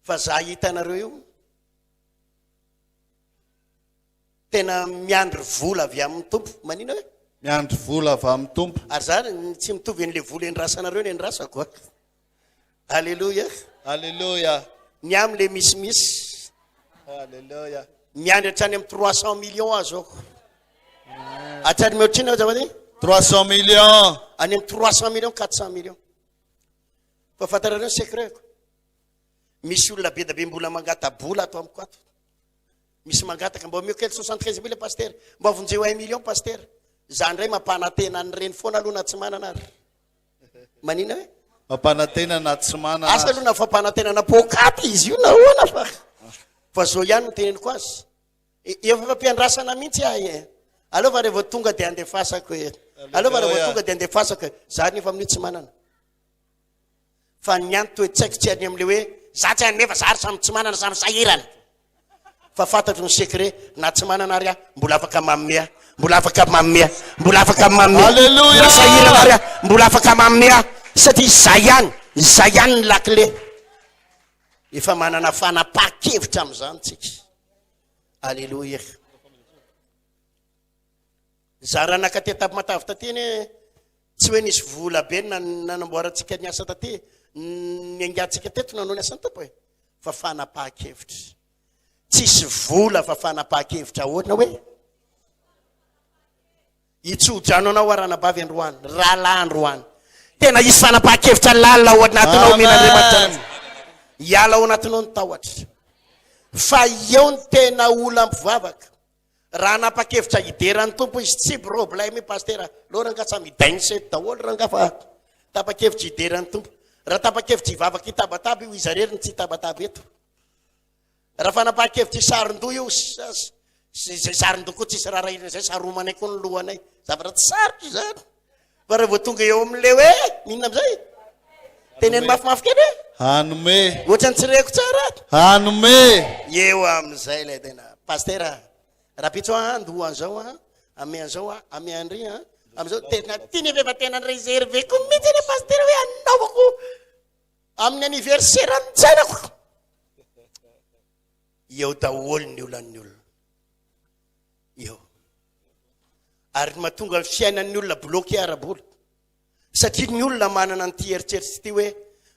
Fa za hitanareo io. Tena miandry vola avy amin'ny Tompo. Manina hoe? Miandry vola avy amin'ny Tompo. Ary za tsy mitovy an'le vola endrasanareo ny endrasako a. Aleloia. Aleloia. Ny ahy le misimisy. Aleloia. Miandry hatrany amin'ny 300 millions aho zao. Hatrany mihoatrina azafady? 300 millions. Any amin'ny 300 millions, 400 millions. Fa fantarareo ny secret-ko. Misy olona be da be mbola mangata-bola ato amiko ato. Misy mangataka mba omeo kely 75 mille pasitera, mba vonjeo 1 million pasitera. Za ndray mampanantena an'ireny foana aloha na tsy manana ary. Manina hoe? Mampanantena na tsy manana. Asa aloha na fampanantenana poakaty izy io na ahoana fa fa zao ihany no teneniko azy. E, efa fampiandrasana mihitsy ahy e. Aleo fa rehefa tonga dia andefasako e. Aleo fa rehefa tonga dia andefasako e. Za nefa amin'io tsy manana. Fa ny any toe-tsaiko tsy any amin'ilay hoe za tsy hanome fa za ary samy tsy manana samy sahirana. Fa fantatro ny secret, na tsy manana ary aho, mbola afaka manome ahy, mbola afaka manome ahy, mbola afaka manome ahy. Alléluia! Na sahirana ary aho, mbola afaka manome ahy, satria izay ihany, izay ihany ny lakile. Efa manana fanapahan-kevitra amin'izany tsika. Alléluia. Za raha naka tety Tamatave taty anie, tsy hoe nisy vola be nanamboarantsika ny asa taty, niaingantsika teto nanao ny asan'ny Tompo e. Fa fanapahan-kevitra. Tsisy vola fa fanapahan-kevitra ahoana hoe? Hitsodrano anao aho ranabavy androany, rahalahy androany. Tena hisy fanapahan-kevitra lalina ao anatinao omen'Andriamanitra anao. Hiala ao anatinao ny tahotra. Fa eo ny tena olona mpivavaka. Raha hanapa-kevitra hidera ny Tompo izy, tsy problème io Pasitera, aleo rangaha samy hi-dance eto daholo rangaha fa tapa-kevitra hidera ny Tompo. Raha tapa-kevitra hivavaka hitabataba io, iza irery no tsy hitabataba eto? Raha fanapahan-kevitra hisaron-doha io, izay saron-doha koa tsisy raharahiana izay, saromanay koa ny lohanay. Zavatra tsy sarotra izany. Fa raha vao tonga eo amin'ilay hoe, inona amin'izay? Teneno mafimafy kely hoe? Hanome. Ohatran'ny tsy reko tsara. Hanome. Eo amin'izay ilay tena. Pasitera, rahampitso aho handoa an'izao aho, ame an'izao aho, ame an'ry aho, amin'izao tena tiany efa efa tena réservé-ko mihitsy ilay pasitera hoe hanaovako amin'ny anniversaire-n'ny zanako. Eo daholo ny olan'ny olona. Eo. Ary ny mahatonga ny fiainan'ny olona bloqué ara-bola. Satria ny olona manana an'ity eritreritra ity hoe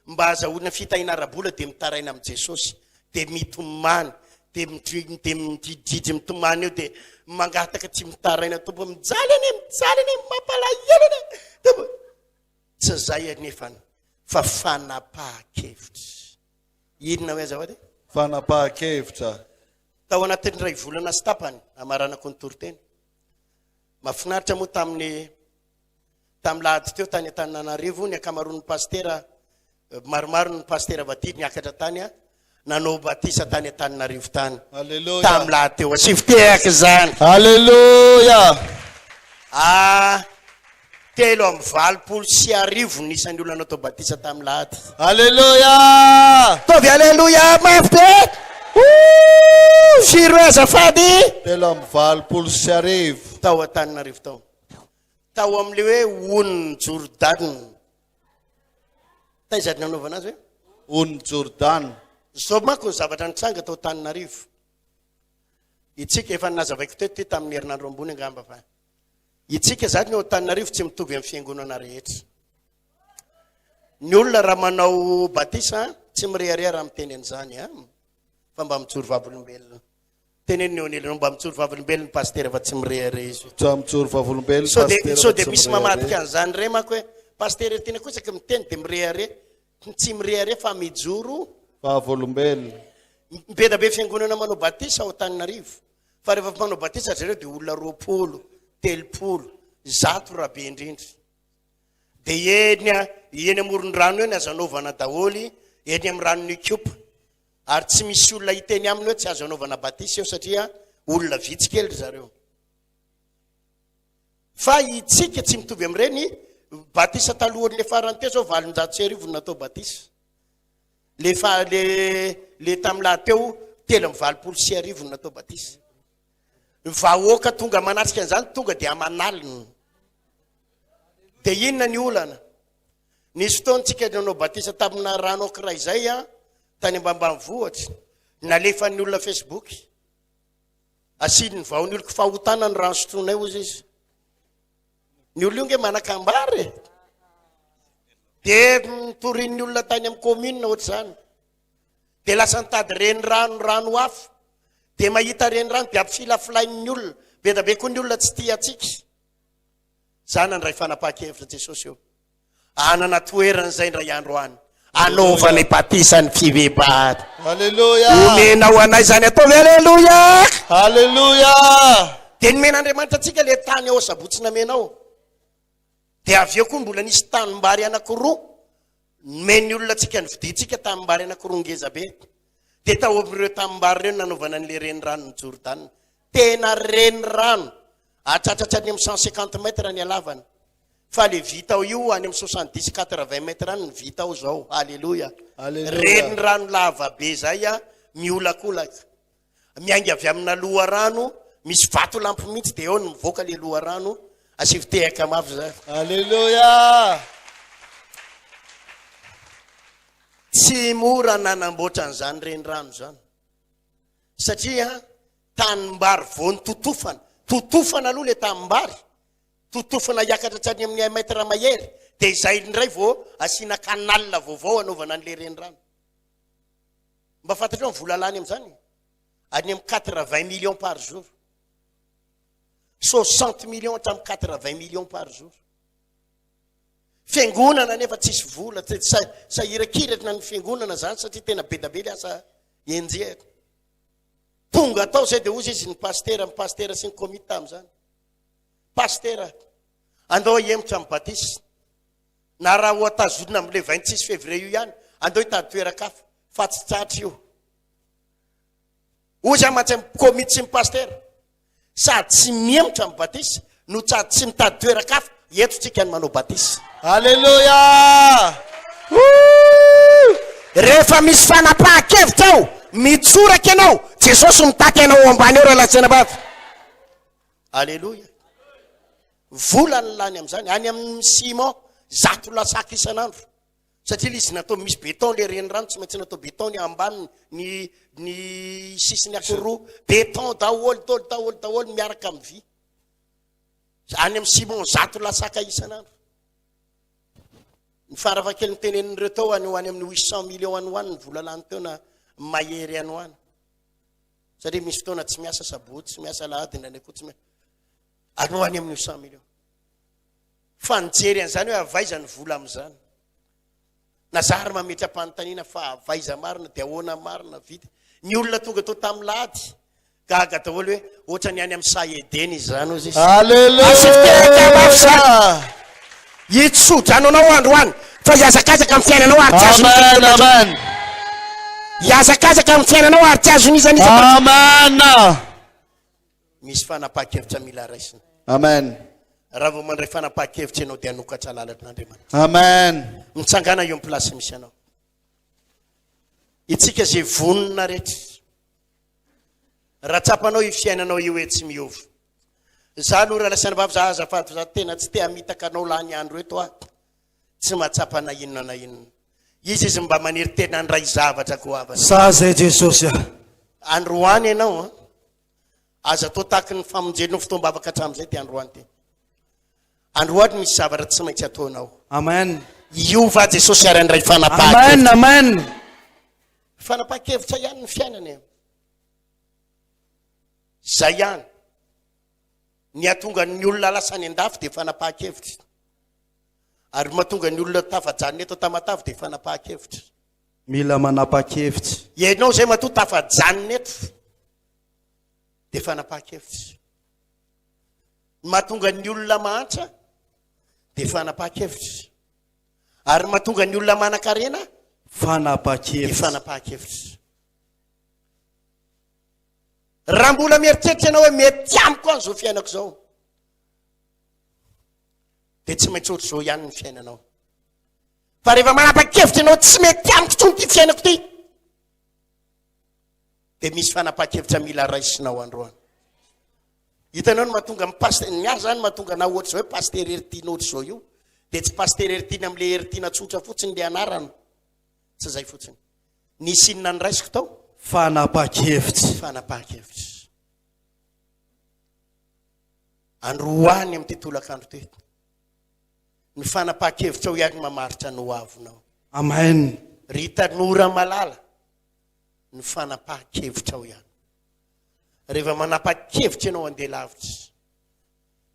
mba azahoana fitahiana ara-bola dia mitaraina amin'i Jesosy, dia mitomany, dia dia midridridry mitomany eo, dia mangataka tsy mitaraina, Tompo mijaly anie, mijaly anie, mampalahelo anie. Tompo, tsy izay anefany fa fanapahan-kevitra. Inona hoe azafady? Fanapahan-kevitra. Tao anatin'ny iray volana sy tapany hamaranako ny toriteny. Mahafinaritra moa tamin'ny tamin'ny lahady teo tany Antananarivo ny ankamaroan'ny pasitera maromaro ny pasitera vaty niakatra tany nanao batisa tany Antananarivo tany. Alléluia. Tamin'ny lahady teo. Asio fitehaka izany. Alléluia. Ah, 1083 ny isan'ny olona natao batisa tamin'ny lahady. Aleloia! Ataovy aleloia mafy be! Ouh! Firy hoe azafady? 1083. Tao Antananarivo tao. Tao amin'ilay hoe onin'i Jordana. Taiza ny nanaovana azy hoe? Onin'i Jordana. Izao manko ny zavatra nitranga tao Antananarivo. Itsika efa nazavaiko teto ity tamin'ny herinandro ambony angamba fa Itsika zany eo Antananarivo tsy mitovy amin'ny fiangonana rehetra. Ny olona raha manao batisa tsy mirehareha raha miteny an'izany a. Fa mba mijoro vavolombelona. Teneno ny eo anilanao mba mijoro vavolombelona pasitera fa tsy mirehareha izy. Tsa mijoro vavolombelona Sao dia pasitera sao fa dia tsy misy mirehareha. mamadika an'izany re manko hoe pasitera tena koa isaky miteny dia mirehareha. Tsy mirehareha fa mijoro Vavolombelona. Be da be fiangonana manao batisa ao Antananarivo. Fa rehefa manao batisa ry zareo dia olona 20, 30, 100 raha be indrindra. Dia eny eny amoron-drano eny azo anaovana daholo, eny amin'ny ranon'Ikopa. Ary tsy misy olona hiteny aminy hoe tsy azo anaovana batisa eo satria olona vitsy kely ry zareo. Fa itsika tsy mitovy amin'ireny, batisa talohan'le farany teo zao 1800 no natao batisa. Le fa le le tamin'ny lahy teo 1083 no natao batisa. Ny vahoaka tonga manatrika an'izany tonga dia aman'alina. Dia inona ny olana? Nisy fotoana tsika nanao batisa tamina rano ankiray izay an, tany ambanimbanivohitra, nalefan'ny olona Facebook. Asian'ny vaon'ny oloko fahotana ny rano sotroinay hozy izy. Ny olona io nge manakambara e. Dia nitorian'ny olona tany amin'ny commune ohatr'izany. Dia lasa nitady renirano rano hafa. Dia mahita renirano dia ampifilafilain'ny olona. Be dia be koa ny olona tsy tia antsika. Za nandray fanapahan-kevitra Jesosy eo. Hanana toerana izay indray andro any. Anaovana batisa ny fibebahana. Alléluia. Omenao anay izany ataovy Alléluia. Alléluia. Dia nomen'Andriamanitra antsika le tany ao Sabotsy Namena ao. Dia avy eo koa mbola nisy tanimbary anankiroa nomen'ny olona antsika nividiantsika tanimbary anankiroa ngeza be. Dia tao amin'ireo tanimbary ireo nanaovana an'ilay reniranon'i Jordana. Tena renirano hatratratra any amin'ny 150 mètres ny halavany. Fa le vita ao io any amin'ny 70 80 mètres any ny vita ao zao. Alléluia. Alléluia. Renirano lava be zay a, miolakolaka. Miainga avy amina loharano, misy vatolampy mihitsy dia eo no mivoaka le loharano. Asivo tehaka mafy zay. Alléluia. Tsy mora nanamboatra an'izany renirano izany. Satria tanimbary vao nototofana. Totofana aloha le tanimbary. Totofana hiakatra hatrany amin'ny un mètre mahery. Dia izay indray vao asiana canal vaovao hanaovana an'le renirano. Mba fantatrao ny vola lany amin'izany? Any amin'ny 80 millions par jour. 60 millions hatramin'ny 80 millions par jour. Fiangonana nefa tsisy vola, sahirakirana ny fiangonana zany satria tena be da be le asa enjehiko. Tonga tao zay dia hozy izy ny pasitera, ny pasitera sy ny komity tamin'izany. Pasitera, andao hihemotra amin'ny batisa. Na raha ho atazonina amin'ilay 26 février io ihany, andao hitady toeran-kafa fa tsy tratra io. Hoy za mantsy amin'ny komity sy ny pasitera, sady tsy mihemotra amin'ny batisa no sady tsy mitady toeran-kafa, eto tsika ny manao batisa. Alléluia! Rehefa misy fanapahan-kevitra ao, mitsoraka ianao, Jesosy mitaky anao ao ambany ao rahalahy sy anabavy. Alléluia. Vola ny lany amin'izany, any amin'ny ciment, 100 lasaka isan'andro. Satria le izy natao misy béton le renirano, tsy maintsy natao béton ny ambaniny, ny ny sisiny ankiroa, béton daholo daholo daholo daholo miaraka amin'ny vy. Any amin'ny ciment 100 lasaka isan'andro. Ny faravakely nitenenin'ireo tao any ho any amin'ny 800 millions any ho any ny vola lany teo na mahery any ho any. Satria misy fotoana tsy miasa sabotsy, tsy miasa alahady, indraindray koa tsy miasa. Any ho any amin'ny 800 millions. Fa nijery an'izany hoe avaiza ny vola amin'izany. Na za ary mametra-panontaniana fa avaiza marina dia ahoana marina vita. Ny olona tonga tao tamin'ny lahady, gaga daholo hoe ohatran'ny any amin'ny saha Edena izany hozy izy. Alléluia. Hitsodrano anao androany fa hihazakazaka amin'ny fiainanao ary tsy azon'iza Amen, n'iza amen. Hihazakazaka amin'ny fiainanao ary tsy azon'iza n'iza Amen. Misy fanapahan-kevitra mila raisina. Amen. Raha vao mandray fanapahan-kevitra ianao dia hanokatra lalana Andriamanitra. Amen. Mitsangàna eo amin'ny place misy anao. Itsika izay vonona rehetra. Raha tsapanao io fiainanao io hoe tsy miova. Za aloha rahalahy sy anabavy za azafady fa za tena tsy te hamitaka anao lany andro eto aho. Tsy mahatsapa na inona na inona. Izy izy mba maniry tena handray zavatra goavana. Sa zay Jesosy a. Androany ianao an. Aza atao tahaky ny famonjenao fotoam-bavaka hatramin'izay ty androany ty. Androany misy zavatra tsy maintsy ataonao. Amen. Hiova Jesosy ary handray fanapahan-kevitra. Amen, amen. Fanapahan-kevitra ihany ny fiainana e. Zay ihany. Ny hahatonga ny olona lasa any an-dafy dia fanapahan-kevitra. Ary mahatonga ny olona tafajanona eto Tamatave dia fanapahan-kevitra. Mila manapa-kevitra. Ianao izay matoa tafajanona eto dia fanapahan-kevitra. Ny mahatonga ny olona mahantra dia fanapahan-kevitra. Ary ny mahatonga ny olona manan-karena dia Fanapahan-kevitra. fanapahan-kevitra. Raha mbola mieritreritra ianao hoe mety amiko any izao fiainako izao, dia tsy maintsy ohatr'izao ihany ny fiainanao. Fa rehefa manapa-kevitra ianao tsy mety amiko intsony ity fiainako ity, dia misy fanapahan-kevitra mila raisinao androany. Hitanao ny mahatonga ny pasteur, ny ahy zany mahatonga anah ohatr'izao hoe pasteur Heritiana ohatr'izao io, dia tsy pasteur Heritiana amin'ilay Heritiana tsotra fotsiny ilay anarana, tsy izay fotsiny. Nisy inona noraisiko tao? Fanapahan-kevitra. Fanapahan-kevitra. Androany amin'ity tolakandro ity. Ny fanapahan-kevitrao ihany mamaritra ny hoavinao. Amen. Ry tanora malala, ny fanapahan-kevitrao ihany. Rehefa manapa-kevitra ianao handeha lavitra,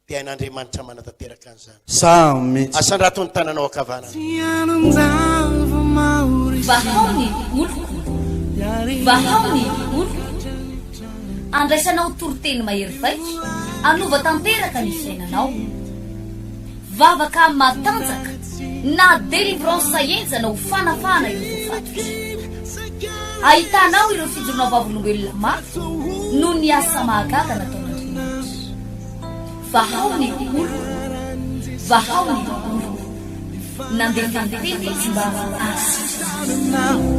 dia hain'Andriamanitra manatanteraka an'izany. Samy mihitsy. Asandrato ny tananao ankavanana. Vahao ny oloko. Vahao ny oloko. Andraisanao toriteny mahery vaika, hanova tanteraka ny fiainanao. Vavaka matanjaka na délivrance henjana ho fanafahana ireo voafatotra. Ahitanao ireo fijoroana vavolombelona mafy noho ny asa mahagaga nataon'Andriamanitra. Vahao ny oloko, vahao ny oloko. Nandefa ny teny izy mba hahasitrana azy.